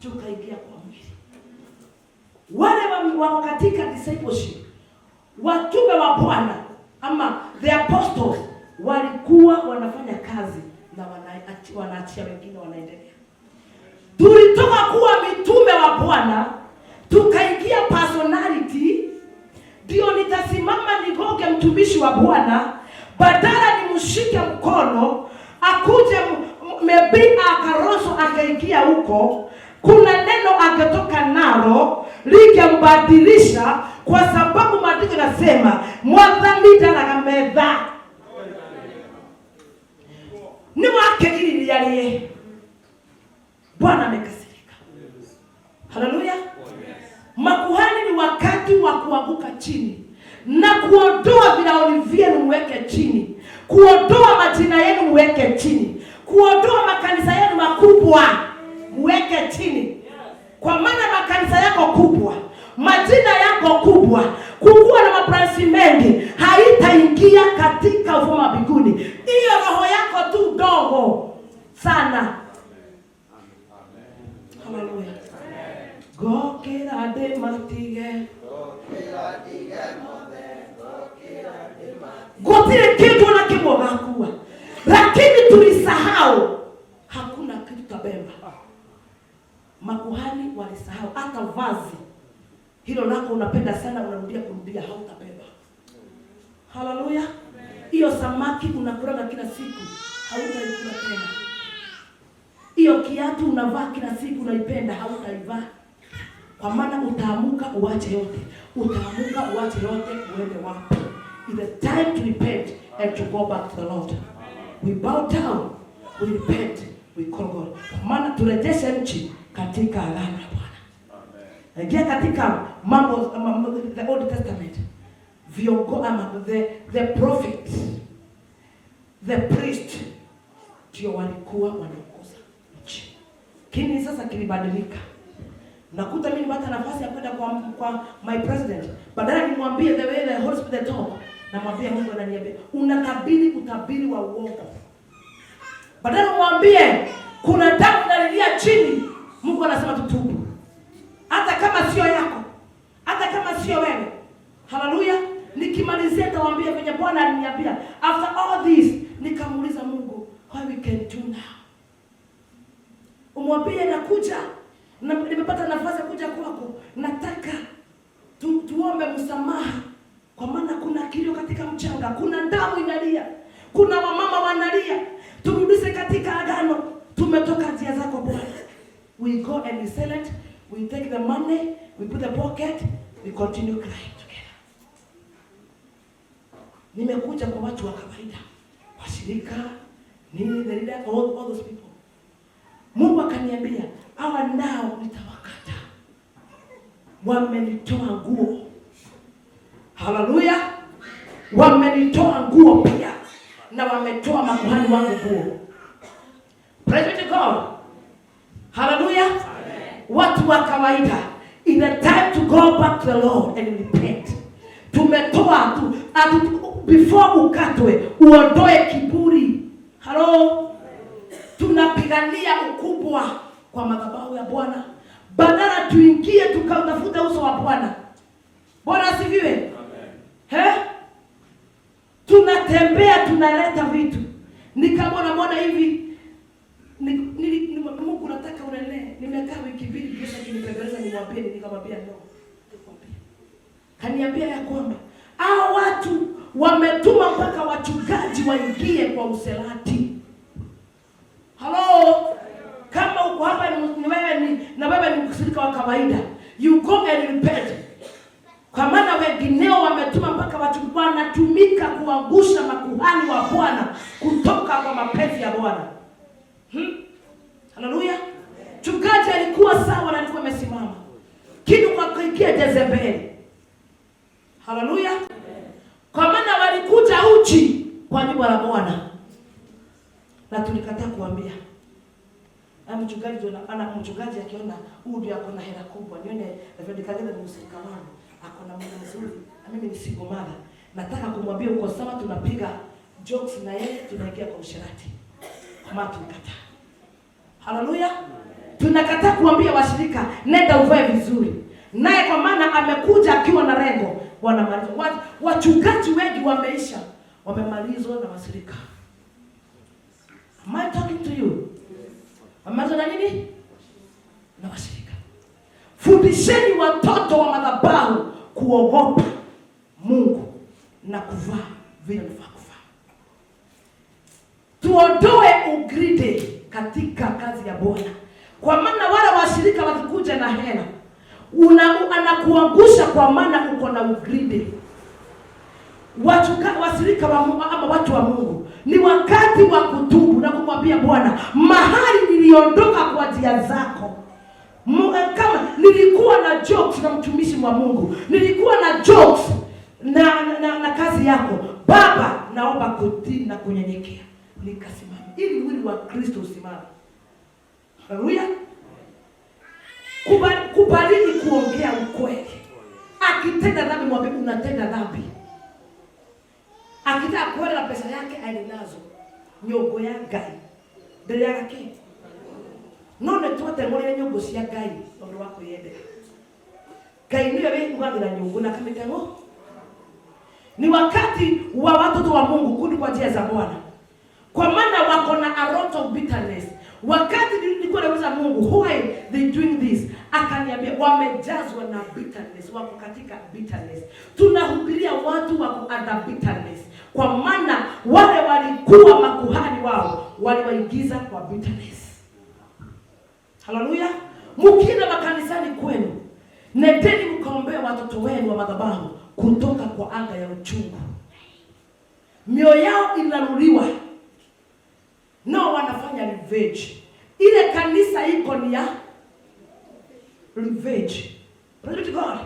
tukaingia kwa mwili. Wale wako katika discipleship, watume wa Bwana ama the apostles walikuwa wanafanya kazi na wanaachia wengine wanaendelea. Tulitoka kuwa mitume wa Bwana tukaingia personality. Ndio nitasimama nigoge mtumishi wa Bwana, badala nimshike mkono akuje maybe Kalonzo akaingia huko, kuna neno angetoka nalo lingembadilisha, kwa sababu maandiko yanasema mwathani ndaraga metha ni wakegiriria rie. Bwana amekasirika. Haleluya. Makuhani ni wakati wa kuanguka chini na kuondoa vilaoni vyenu muweke chini, kuondoa majina yenu muweke chini, kuondoa makanisa yenu makubwa muweke chini. Kwa maana makanisa yako kubwa, majina yako kubwa, kukuwa na mabranchi mengi haitaingia katika ufalme wa mbinguni. Hiyo roho yako tu ndogo sana. Haleluya. Gokera de matige. Gotire kitu na kimwe gakua. Lakini tulisahau hakuna kitu tabeba. Makuhani walisahau hata vazi hilo lako unapenda sana, unarudia kurudia, hautabeba. Haleluya. Hiyo samaki unakula kila siku, hautaikula tena. Hiyo kiatu unavaa kila siku, unaipenda, hautaivaa. Kwa maana utaamuka uache yote, utaamuka uache yote, uende wapi? It's the time to repent and to go back to the Lord. We bow down, we repent, we call God. Kwa maana turejeshe nchi katika agano la Bwana. Ingia katika mambo the Old Testament. Viongo ama the prophet, the priest ndio walikuwa wanaongoza nchi. Lakini sasa kilibadilika. Nakuta mimi nimepata nafasi ya kwenda kwa my president, badala nimwambie the way the Holy Spirit talk, namwambia Mungu ananiambia unatabiri utabiri wa uongo. Badala umwambie kuna damu inalilia chini, Mungu anasema tutubu, hata kama sio yako, hata kama sio wewe. Haleluya! Nikimalizia nitawaambia venye Bwana aliniambia. After all this, nikamuuliza Mungu, what we can do now? Umwambie nakuja na, nimepata nafasi ya kuja kwako, nataka tuombe msamaha, kwa maana kuna kilio katika mchanga, kuna damu inalia, kuna wamama wanalia, turudishe katika agano, tumetoka njia zako Bwana. We go and we sell it, we take the money, we put the pocket, we continue crying together. Nimekuja kwa watu wa kawaida, washirika, nini, the leader, all those people. Mungu akaniambia hawa nao nitawakata, wamenitoa nguo. Haleluya, wamenitoa nguo pia na wametoa makuhani wangu nguo. Praise be to God. Haleluya. Watu wa kawaida, in the time to go back to the Lord and repent. Tumetoa tu, before ukatwe uondoe kiburi. Hello? Tunapigania ukubwa kwa madhabahu ya Bwana, badala tuingie tukautafuta uso wa Bwana. Bwana asifiwe. He? Tunatembea tunaleta vitu, ni kama unamwona hivi Mungu nataka unene. Nimekaa wiki 2 kisha kinipembeleza nimwambie, nikamwambia no. Nikamwambia. Kaniambia ya kwamba hao watu wametuma mpaka wachungaji waingie kwa uselati. Hello? Kama uko hapa ni wewe ni na wewe ni mshirika wa kawaida, you go and repent. Kwa maana wengineo wametuma mpaka watu wanatumika kuangusha makuhani wa Bwana kutoka kwa mapenzi ya Bwana. Haleluya. Mchungaji alikuwa sawa na alikuwa amesimama. Kitu kwa kuingia Jezebeli. Haleluya. Kwa maana walikuja uchi kwa nyumba la Bwana. Na tulikataa kuambia. Na mchungaji ndio ana mchungaji akiona huyu ndio ako na hela kubwa. Nione Reverend Kagenda ni mshirika wangu. Ako na mume mzuri. Na mimi ni single mother. Nataka kumwambia uko sawa, tunapiga jokes na yeye, tunaingia kwa usherati. Kwa maana tulikataa. Haleluya. Tunakataa kuambia washirika nenda uvae vizuri. Naye kwa maana amekuja akiwa na lengo, wanamalizwa. Wachungaji wengi wameisha, wamemalizwa na washirika. Am I talking to you? Wamemalizwa na nini? Na washirika. Fundisheni watoto wa madhabahu kuogopa Mungu na kuvaa vile wanafaa kuvaa. Tuondoe ugridi katika kazi ya Bwana. Kwa maana wale washirika wakikuja na hela, anakuangusha kwa maana uko na ugridi. Washirika wa Mungu ama watu wa Mungu, ni wakati wa kutubu na kumwambia Bwana, mahali niliondoka kwa njia zako. Kama nilikuwa na jokes na mtumishi wa Mungu, nilikuwa na jokes na kazi yako Baba, naomba kutii na kunyenyekea, nikasimama ili mwili wa Kristo usimame. Haleluya. Kubalini kuongea ukweli. Akitenda dhambi mwambie unatenda dhambi. Akitaka kuenda na pesa yake aende nazo. Nyongo ya Ngai. Mbere yake. No nĩ twateng'ũrire nyũngũ cia Ngai tondũ wa kwĩyendera. Ngai nĩwe wĩiguagĩra nyũngũ na kamĩteng'ũ. Ni wakati wa watoto wa Mungu kurudi kwa njia za Bwana. Kwa maana wako na a lot of bitterness. Wakati nilikuwa nauliza Mungu, why they doing this? Akaniambia wamejazwa na bitterness, wako katika bitterness. Tunahubiria watu wako under bitterness. Kwa maana wale walikuwa makuhani wao waliwaingiza kwa bitterness. Haleluya. Mkienda makanisani kwenu, nendeni mkaombee watoto wenu wa madhabahu kutoka kwa anga ya uchungu. Mioyo yao inaruliwa. No, wanafanya revenge. Ile kanisa iko ni ya revenge. Praise be to God.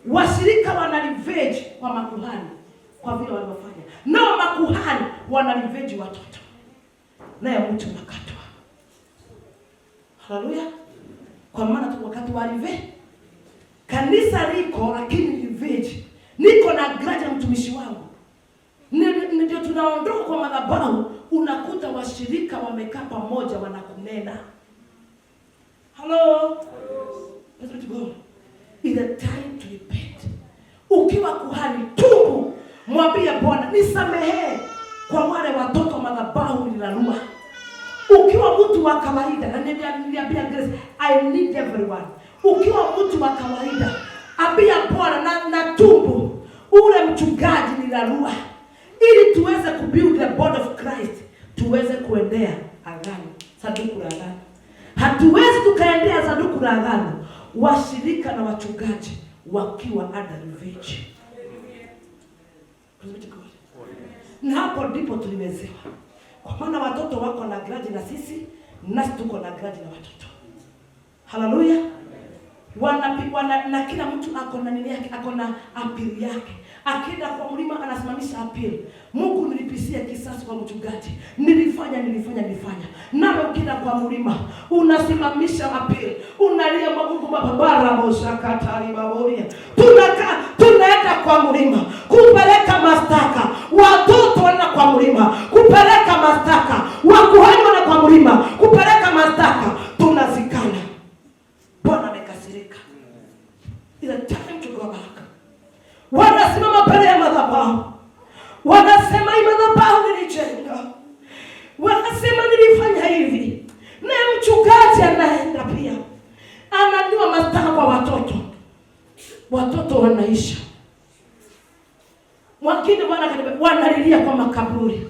Washirika wana revenge kwa makuhani kwa vile walivyofanya. No, makuhani wana revenge watoto. Naye mtu unakatwa. Haleluya. Kwa maana tu wakati wa revenge. Kanisa liko lakini revenge. Niko na grudge na mtumishi wangu. Ndio tunaondoka kwa madhabahu, unakuta washirika wamekaa pamoja wanakunena. Hello? Praise be to God. It's the time to repent. Ukiwa kuhani, tubu, mwambie Bwana, nisamehe kwa wale watoto madhabahu nilarua. Ukiwa mtu wa kawaida, na niliambia Grace, I need everyone. Ukiwa mtu wa kawaida, ambia Bwana na tubu ule mchungaji nilarua, ili tuweze kubuild the body of Christ, tuweze kuendea agano, sanduku la agano. Hatuwezi tukaendea sanduku la agano washirika na wachungaji wakiwa under revenge. Praise be to God. Na hapo ndipo tuliwezewa, kwa maana watoto wako na grudge na sisi, nasi tuko na grudge na watoto. Haleluya. Na kila mtu ako na nini yake, ako na appeal yake. Akienda kwa mlima anasimamisha appeal. Mungu, nilipisie kisasi kwa mchungaji. Nilifanya, nilifanya, nilifanya. Nawe ukienda kwa mlima unasimamisha appeal. Unalia Mungu mabara moshakatari baboria. Tunaenda kwa mlima kupeleka mashtaka. Watoto wanaenda kwa mlima kupeleka mashtaka. Wakuhani wanaenda kwa mlima kupeleka mashtaka. Tunazikana. Bwana amekasirika. It's a time to go back. Wanasimama mbele ya madhabahu, wanasema hii madhabahu nilijenga, wanasema nilifanya hivi. Na mchungaji anaenda pia ananiwa mashtaka kwa watoto, watoto wanaisha. Wengine Bwana akaniambia, wanalilia kwa makaburi,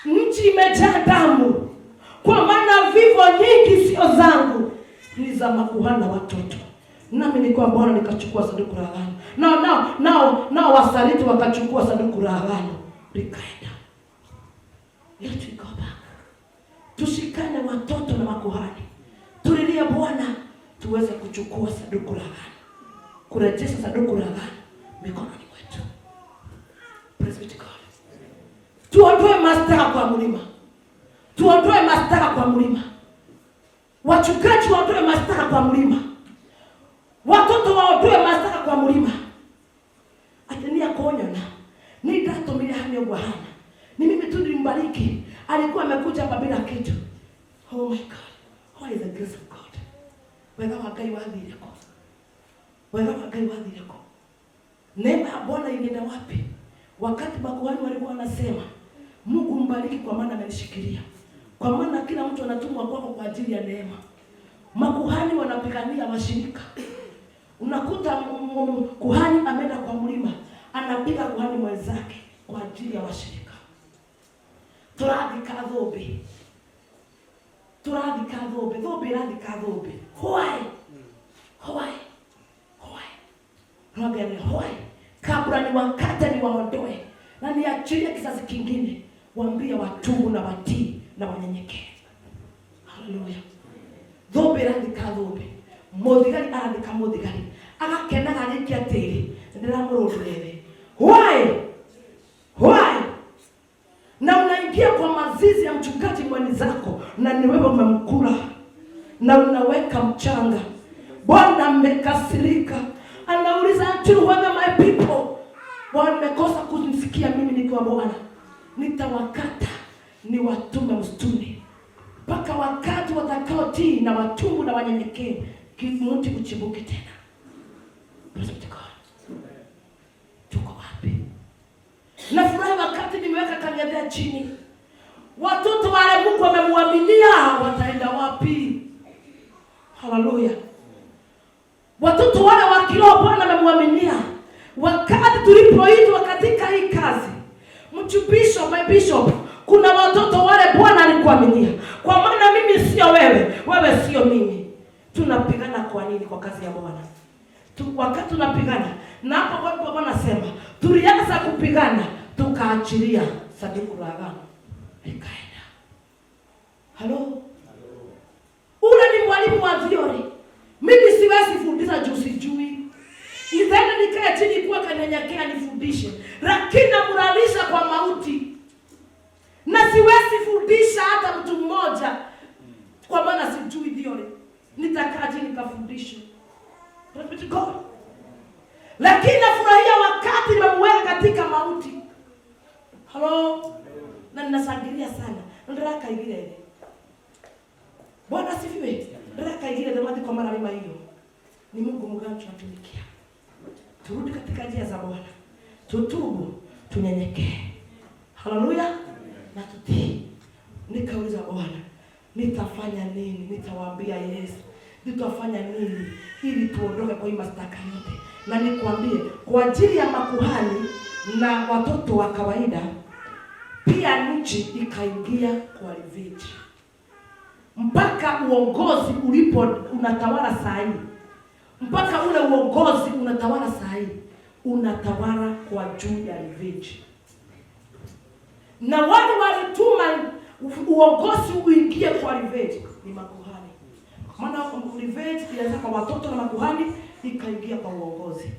nchi imejaa damu, kwa maana vifo nyingi sio zangu, ni za makuhani na watoto. Nami nilikuwa Bwana nikachukua sanduku la agano. Nao nao nao nao wasaliti wakachukua sanduku la agano likaenda. Let we go back. Tushikane watoto na makuhani, tulilie Bwana tuweze kuchukua sanduku la agano, kurejesha sanduku la agano mikononi mwetu. Praise be to God. Tuondoe mashtaka kwa mlima, tuondoe mashtaka kwa mlima, wachungaji waondoe mashtaka kwa mlima, watoto waondoe mashtaka kwa mlima. Ati ni akonyona ni ndatumire hani ũguo hana, ni mimi tu nilimbariki, alikuwa amekuja hapa bila kitu. Oh my God, what is the grace of God? Wega wa Ngai wathire kũ? Wega wa Ngai wathire kũ? Neema ya Bwana ilienda wapi? Wakati makuhani walikuwa wanasema Mungu mbariki kwa maana amenishikilia. Kwa maana kila mtu anatumwa kwako kwa ajili ya neema. Makuhani wanapigania washirika. Unakuta kuhani ameenda kwa mlima, anapiga kuhani mwenzake kwa ajili ya washirika. Turathika thumbi. Turathika thumbi, thumbi irathika thumbi. Why? Why? Why? Roge ni why? Kabla ni wakate ni waondoe na niachilie kizazi kingine, waambie watubu na watii na wanyenyekee. Haleluya. Thumbi irathika thumbi, muthigari arathika muthigari, agakenaga arĩkia tĩri, ndĩramũrũndĩrĩre. Why? Why? Na unaingia kwa mazizi ya mchungaji mwenzako na ni wewe umemkula na unaweka mchanga. Bwana amekasirika, anauliza until whether my people wamekosa kunisikia mimi nikiwa Bwana, nitawakata niwatume msituni mpaka wakati watakaotii na watubu na wanyenyekee, mti uchibuke tena. Praise be to God. Tuko wapi? Nafurahi wakati nimeweka kang'ethea chini, watoto wale Mungu amemwaminia wataenda wapi? Haleluya! Watoto wale wa kiroho Bwana amemwaminia. Wakati tulipoitwa katika hii kazi, mchubisho, my bishop, kuna watoto wale Bwana alikuaminia. Kwa maana mimi sio wewe, wewe sio mimi. Tunapigana kwa nini kwa kazi ya Bwana? Wakati tunapigana na hapo kwa Bwana anasema tulianza kupigana tukaachilia sanduku la agano likaenda. Halo? Ule ni mwalimu wa theory. Mimi siwezi fundisha juu sijui. Nitaenda nikae chini kuwa kanyenyekea nifundishe. Lakini namlalisha kwa mauti. Na siwezi fundisha hata mtu mmoja kwa maana sijui theory. Nitakaa chini nikafundishe. Glory be to God. Lakini nafurahia wakati nimemuweka katika mauti. Hello? Na ninashangilia sana. Ndĩrakaigire thĩ. Bwana asifiwe. Ndĩrakaigire thĩ mathiko mara hiyo. Ni Mungu mgani tunatumikia? Turudi katika njia za Bwana. Tutubu, tunyenyekee. Haleluya. Na tutii. Nikauliza Bwana, nitafanya nini? Nitawaambia Yesu, nitafanya nini ili tuondoke kwa hii mashtaka yote? Na nikwambie, kwa ajili ya makuhani na watoto wa kawaida, pia nchi ikaingia kwa revenge. Mpaka uongozi ulipo unatawala saa hii, mpaka ule uongozi unatawala saa hii, unatawala kwa juu ya revenge. Na wale walituma uongozi uingie kwa revenge ni makuhani. Maana revenge ilianza kwa watoto na makuhani, ikaingia kwa uongozi.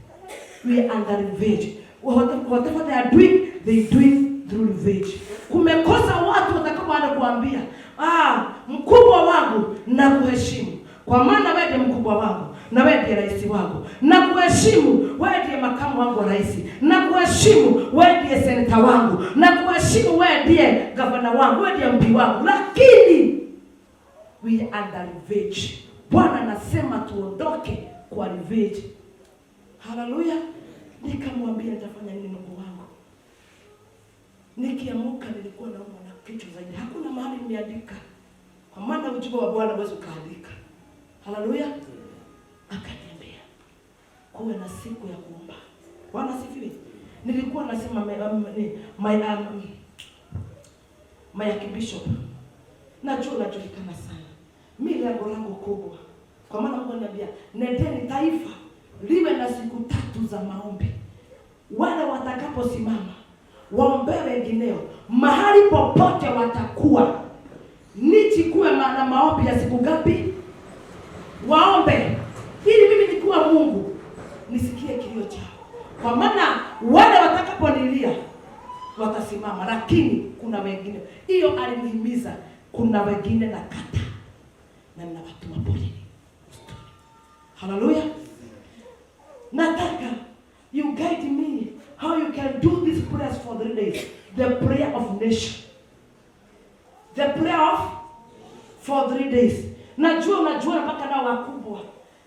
We are under revenge. Whatever they are doing, they doing through revenge. Kumekosa watu watakaoenda kuambia, "Ah, mkubwa wangu na kuheshimu. Kwa maana wewe ndiye mkubwa wangu na wewe ndiye rais wangu. Na kuheshimu, wewe ndiye makamu wangu wa rais. Na kuheshimu, wewe ndiye seneta wangu. Na kuheshimu, wewe ndiye gavana wangu, wewe ndiye MP wangu." Lakini we are under revenge. Bwana anasema tuondoke kwa revenge. Haleluya. Nikamwambia nitafanya nini Mungu wangu? Nikiamuka nilikuwa naumwa na kichwa zaidi. Hakuna mahali nimeandika. Kwa maana ujumbe wa Bwana huwezi ukaandika. Haleluya. Akaniambia kuwe na siku ya kuomba. Bwana asifiwe. Nilikuwa nasema my archbishop, najua unajulikana sana. Mi lengo langu kubwa, kwa maana Mungu ananiambia nendeni taifa liwe na siku 3 za maombi. Wale watakaposimama waombee wengineo mahali popote watakuwa, nichukue na maombi ya siku ngapi? Waombe ili mimi nikiwa Mungu nisikie kilio chao, kwa maana wale watakapolilia watasimama, lakini kuna wengine. Hiyo alinihimiza, kuna wengine na kata na ninawatuma porini. Haleluya. Nataka you guide me how you can do these prayers for 3 days. The prayer of nation. The prayer of for 3 days. Najua unajua mpaka nao wakubwa.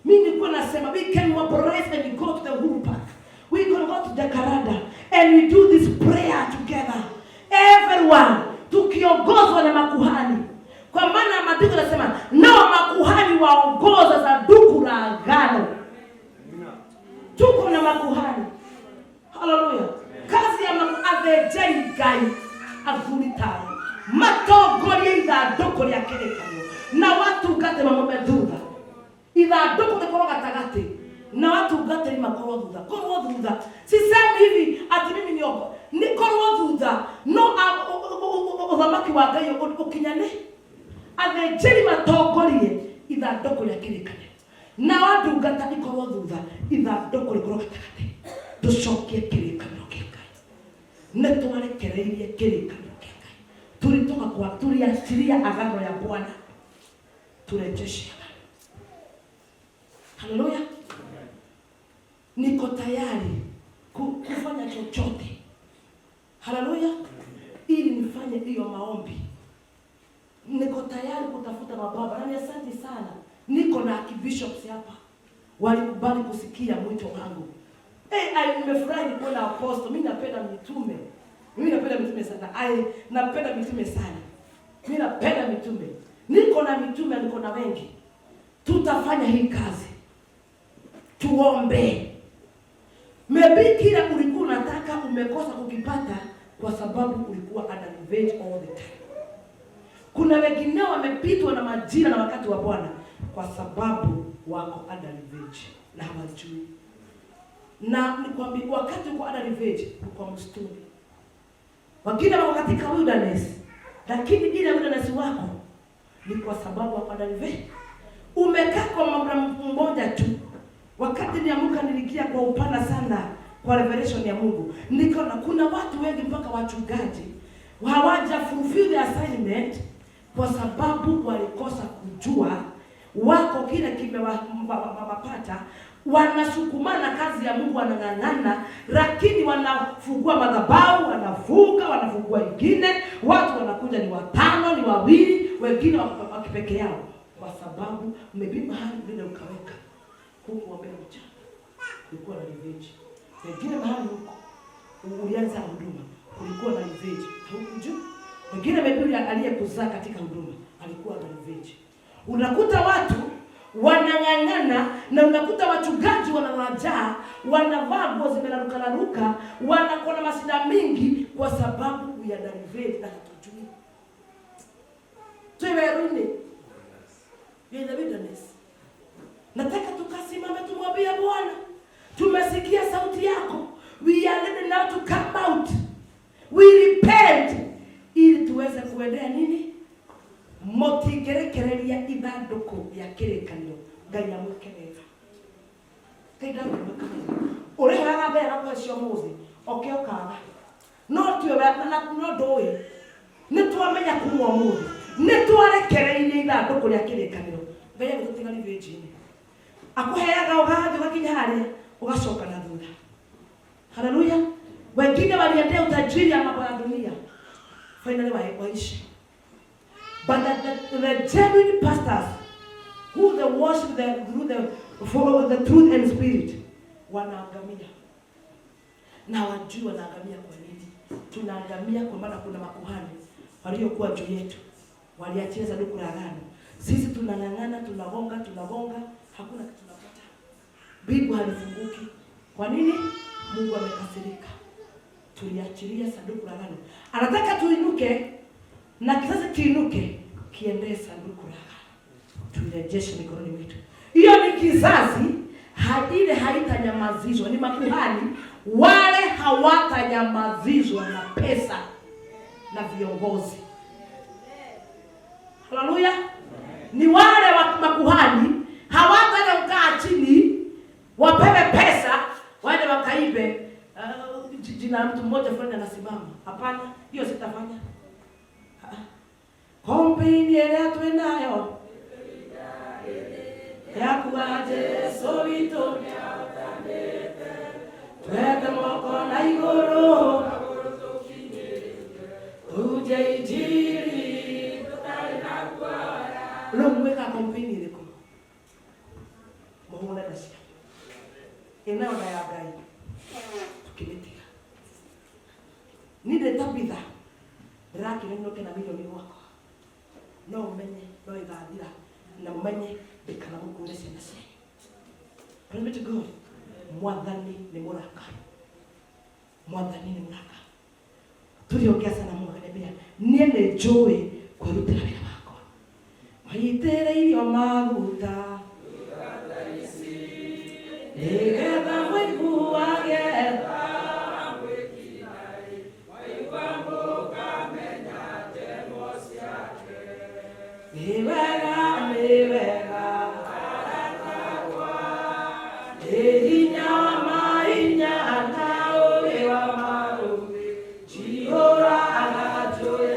Mimi nilikuwa nasema we can mobilize and go to the Uhuru Park. We can go to the Jacaranda and we do this prayer together. Everyone tukiongozwa na makuhani. Kwa maana maandiko yanasema nao makuhani waongoza sanduku la agano. Tuko na makuhani. Haleluya. Kazi ya athĩnjĩri Ngai athuri tayo matongorie ithandũkũ rĩa kĩrĩkanĩro na watungate mamome thutha. Ithandũkũ rĩkorwo gatagatĩ na watungatĩri makorwo thutha. Korwo thutha. Sisemi hivi ati mimi niongo. Ni korwo thutha no ũthamaki wa Ngai ũkinyane. Athĩnjĩri matongorie ithandũkũ rĩa kĩrĩkanĩro na wandungata ikorwo thutha, ithandũkũ rĩkorwo gatagatĩ. Tũcokie kĩrĩkanĩro kĩa Ngai. Nĩ twarekereirie kĩrĩkanĩro kĩa Ngai. Tulitoka kwa, tuliachilia agano ya Bwana, turejeshe agano. Haleluya. Niko tayari kufanya chochote. Haleluya. Ili nifanye hiyo maombi. Niko tayari kutafuta mababa. Na ni asante sana. Niko na archbishops hapa. Walikubali kusikia mwito wangu. Nimefurahi kuona apostle. Mimi napenda mitume. Mimi napenda mitume sana. Napenda mitume sana. Mimi napenda mitume. Niko na mitume, niko na wengi. Tutafanya hii kazi. Tuombe. Maybe kila ulikuwa unataka umekosa kukipata kwa sababu ulikuwa under revenge all the time. Kuna wengine wamepitwa na majira na wakati wa Bwana kwa sababu wako under revenge na hawajui. Na nikwambie, wakati uko under revenge uko msituni. Wengine wako katika wilderness, lakini ile wilderness wako ni kwa sababu wako under revenge. Umekaa kwa muda mmoja tu. Wakati niamka niliingia kwa upana sana kwa revelation ya Mungu. Nikaona kuna watu wengi mpaka wachungaji hawaja fulfill the assignment kwa sababu walikosa kujua wako kile kimewapata, wanasukumana kazi ya Mungu, wanang'ang'ana, lakini wanafungua madhabahu, wanafunga, wanafungua ingine, watu wanakuja ni watano, ni wawili, wengine wako peke yao, kwa sababu maybe mahali vile ukaweka huku wambea mchana kulikuwa na revenge, wengine mahali huko ulianza huduma kulikuwa na revenge, haukujua. Wengine maybe yule aliyekuzaa katika huduma alikuwa na revenge. Unakuta watu wanang'ang'ana na unakuta wachungaji wanawajaa, wanavaa nguo zimerarukararuka, wanakuwa na mashida mingi kwa sababu ya revenge na hatujui. Tuwe weruni. We are in the wilderness. Nataka tukasimame tumwambie Bwana, tumesikia sauti yako. We are ready now to come out. We repent ili tuweze kuendea nini? Mutingerekereria ithandũkũ ya kĩrĩkanĩro. Ngai amwĩke wega. Ngai ndamwĩka wega. Ũrĩhoyaga mbere na kũhe cio mũthĩ, oke ũkaga. No tiwe no ndũĩ. Nĩ twamenya kuma ũmũthĩ. Nĩ twarekereirie ithandũkũ rĩa kĩrĩkanĩro. Ngai agĩtũtiga revenge-inĩ. Akũheaga ũgathiĩ ũgakinya harĩa ũgacoka na thutha. Haleluya. Wengine waliendea utajiri ya mambo ya dunia, finally waishi. But the genuine pastors who they worship the, through the, follow the truth and spirit wanaangamia, na wajui wanaangamia kwa nini. Tunaangamia kwa maana kuna makuhani waliokuwa juu yetu waliachia sanduku la agano. Sisi tunang'ang'ana, tunagonga, tunagonga, hakuna kitu tunapata. Mbingu halifunguki. Kwa nini? Mungu amekasirika. Tuliachilia sanduku la agano. Anataka tuinuke na kizazi kiinuke kiendee sanduku la agano, tuirejeshe mikononi mwetu. Hiyo ni kizazi ile haitanyamazishwa. Ni makuhani wale hawatanyamazishwa na pesa na viongozi. Haleluya! Ni wale wa makuhani hawataenda kukaa chini wapewe pesa waende wakaibe. Jina mtu mmoja fulani anasimama. Hapana, hiyo sitafanya. Kompini ĩrĩa twĩnayo ya kuga Jesu witũ twete moko na igũrũ tuje injili. Rĩu mwĩkaga kompini ĩrĩkũ? Mũhũre na cia ĩnayo na ya Ngai tukĩmĩtiga. Niĩ ndĩ Tabitha ndĩrakĩrĩ na milioni gwakwa, no ũmenye no ĩgathira na ũmenye ndĩkanamũkũre ciana cianyu. Praise be to God. Mwathani nĩ mũrakaru, Mwathani nĩ mũrakaru. Tuliongea sana, Mungu akaniambia niĩ nĩ njũĩ kwĩrutĩra wĩra wakwa, maitĩrĩirio maguta nĩgetha mũiguage. Nĩ wega, nĩ wega, nĩ hinya wa mahinya na ũũgĩ wa maũũgĩ, njihũraga njũĩ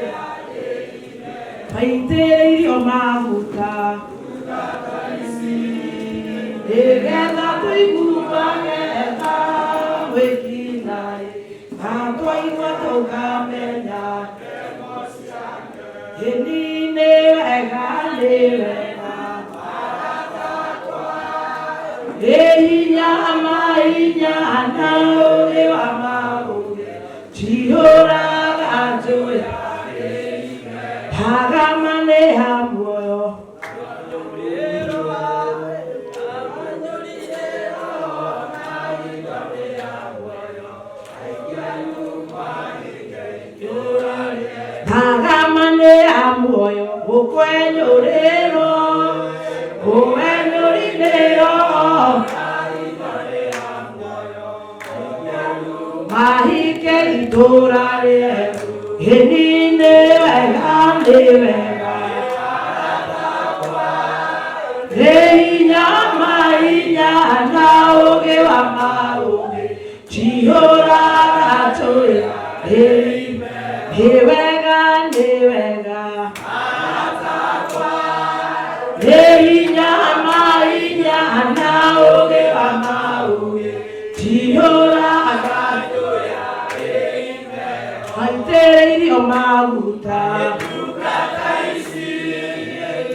maitĩrĩirio maguta nĩgetha tũiguage tha mwĩkinaĩ, na twaigua tũkamenya ĩni nĩ wega, nĩ wega, nĩ hinya mahinya na ũũgĩ wa maũũgĩ, njihũraga njũĩ hagama nĩ ha muoyo. Hagama nĩ ha muoyo gũkwenyũrĩrwo ũwenyũrĩrwo mahike itũra rĩerũ. Ĩni nĩ wega, nĩ wega, nĩ hinya mahinya na ũũgĩ wa maũũgĩ, njihũraga njũĩ. Nĩ wega, nĩ wega, nĩ hinya Twaitĩrĩirio maguta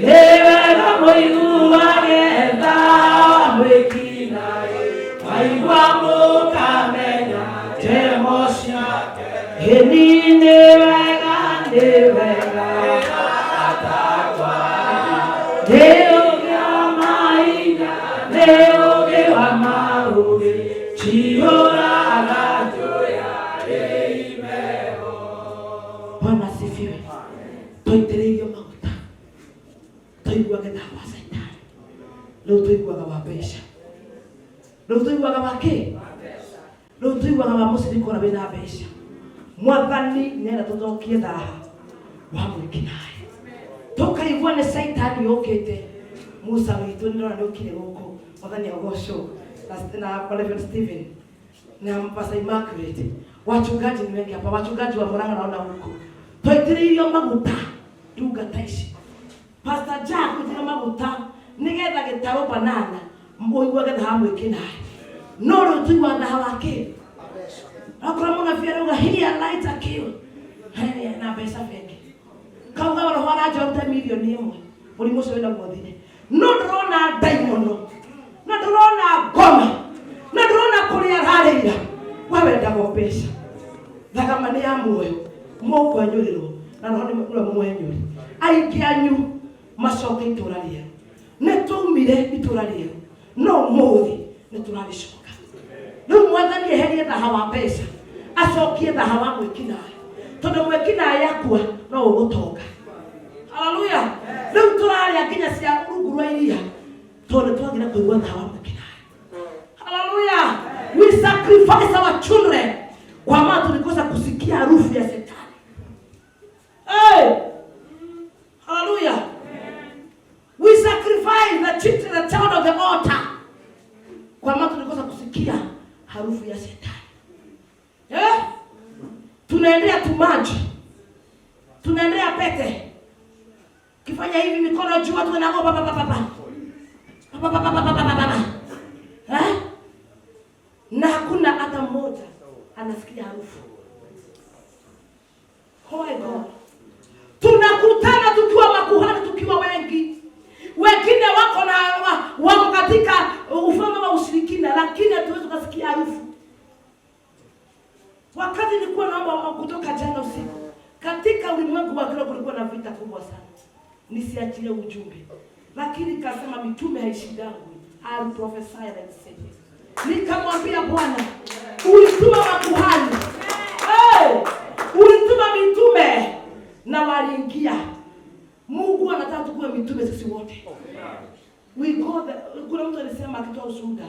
nĩ wega mũiguage tha mwĩkinaĩ mwaigua mũkamenya njemo ciake hĩni nĩ wega nĩ wega nĩ ũgĩ wa mahinya nĩ ũgĩ wa maũgĩ cihũraga Bwana asifiwe. Twaitĩrĩirio maguta twaiguage tha wa Saitani, rĩu tũiguaga wa mbeca, rĩu tũiguaga wa kĩ, rĩu tũiguaga wa mũcirika ũrĩa wĩna mbeca. Mwathani nĩarenda tũcokie thaha wa mwĩkinaĩ, tũkaigua nĩ Saitani yũkĩte. Musa witũ nĩndĩrona nĩũkire gũkũ, Mwathani agocwo na Reverend Stephen na Pastor Immaculate. Wachungaji ni wengi hapa, wachungaji wa Murang'a naona huko. Twaitĩrĩirio maguta ndungata ici. Pastor Jack gũitĩrĩrio maguta nĩgetha gĩtarũ banana ũiguage thaha mwĩkinaĩ. No rĩu tũiguaga thaha wa kĩ? Akorwo mũnabii arauga here light a kill na mbeca bengi, kauga roho aranjorute milioni 1, mũrimũ ũcio wĩnaguo ũthire. No ndĩrona ndaimono na ndĩrona ngoma na ndĩrona kũrĩa ararĩira we wendagwo mbeca. Thakame nĩ ya muoyo, mũkwenyũrĩrwo na roho nĩwe mũmwenyũri. Aingĩ anyu macoke itũra rĩerũ, nĩ twaumire itũra rĩerũ no ũmũthĩ nĩ tũrarĩcoka. Rĩu Mwathani eherie thaha wa mbeca, acokie thaha wa mwĩkinaĩ, tondũ mwĩkinaĩ akua no ũgũtonga. Haleluya. Rĩu tũrarĩa nginya cia rungu rwa iria tondũ nĩ twagire kũigua thaha wa mwĩkinaĩ. Haleluya. We sacrifice our children kwa maana tulikosa kusikia harufu ya shetani. Hey! Haleluya. We sacrifice the children, the child of the altar, kwa maana tulikosa kusikia harufu ya shetani. Eh? Tunaendea tumaji, tunaendea pete, kifanya hivi mikono juu, watu wanago pa pa pa pa pa pa pa pa pa pa pa pa. Eh? Na hakuna hata mmoja anasikia harufu. Oh my God. Tunakutana tukiwa makuhani, tukiwa wengi, wengine wako na wako katika ufalme wa ushirikina, lakini hatuwezi kusikia harufu. Wakati nilikuwa naomba kutoka jana usiku, katika ulimwengu wa kiroho kulikuwa na vita kubwa sana. Nisiachilie ujumbe, lakini kasema mitume haishindangwi. I'll prophesy and say. Nikamwambia Bwana, ulituma makuhani, hey, ulituma mitume na waliingia. Mungu anataka tukue mitume sisi wote. We go the, kuna mtu alisema akitoa ushuhuda,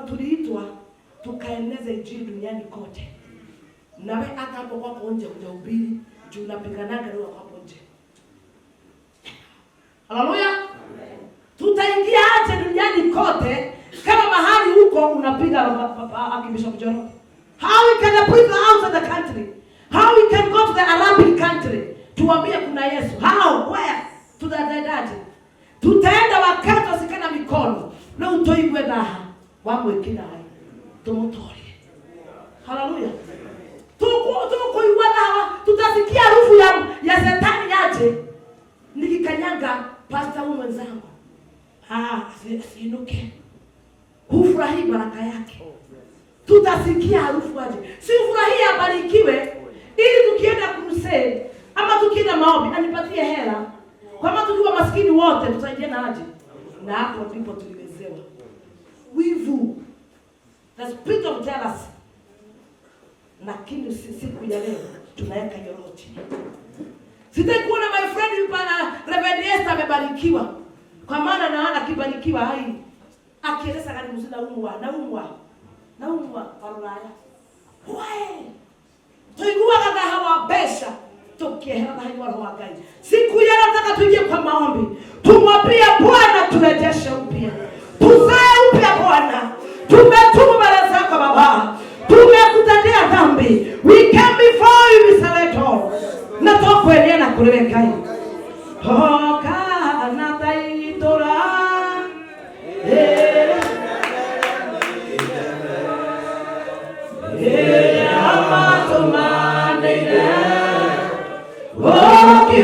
tuliitwa tukaeneze injili duniani kote. Na we hata hapo kwako nje hujahubiri, juu unapiganaga leo hapo nje. Haleluya. Tutaingia aje duniani kote kama mahali huko unapiga akibisha mjoro? How we can preach out of the country? How we can go to the Arabic country? Tuambie kuna Yesu. How? Where? Tutaendaje? Tutaenda wakati wasikana mikono. Na utoigwe thaha wa mwĩkinaĩ tũmũtorie. Haleluya. Tukuigua thaha, tutasikia harufu ya shetani aje. Nikikanyanga pastor huyu mwenzangu, asiinuke. Hufurahi baraka yake. Tutasikia harufu aje. Si ufurahie abarikiwe ili tukienda crusade ama tukienda maombi anipatie hela. Kama tukiwa maskini wote tutasaidiana aje? Na hapo ndipo tuliwezewa. Wivu, the spirit of jealousy. Lakini siku ya leo tunaweka hiyo roho chini. Sitaki kuona my friend pana Reverend Esther amebarikiwa. Kwa maana naona akibarikiwa hai. Akieleza kani mzina naumwa, naumwa. Naumwa parolaya. Why? Tuiguaga thaha wa mbeca tukiehera thaha wa roho wa Ngai. Siku ya leo nataka tuingie kwa maombi. Tumwambie Bwana turejeshe upya. Tuzae upya Bwana. Tumetubu mbele zako Baba. Tumekutendea dhambi. We came before you, we select all. Na tokweria na kuri Ngai. Toka na taitora. Eh. Eh, ama tumaneire.
Thank you.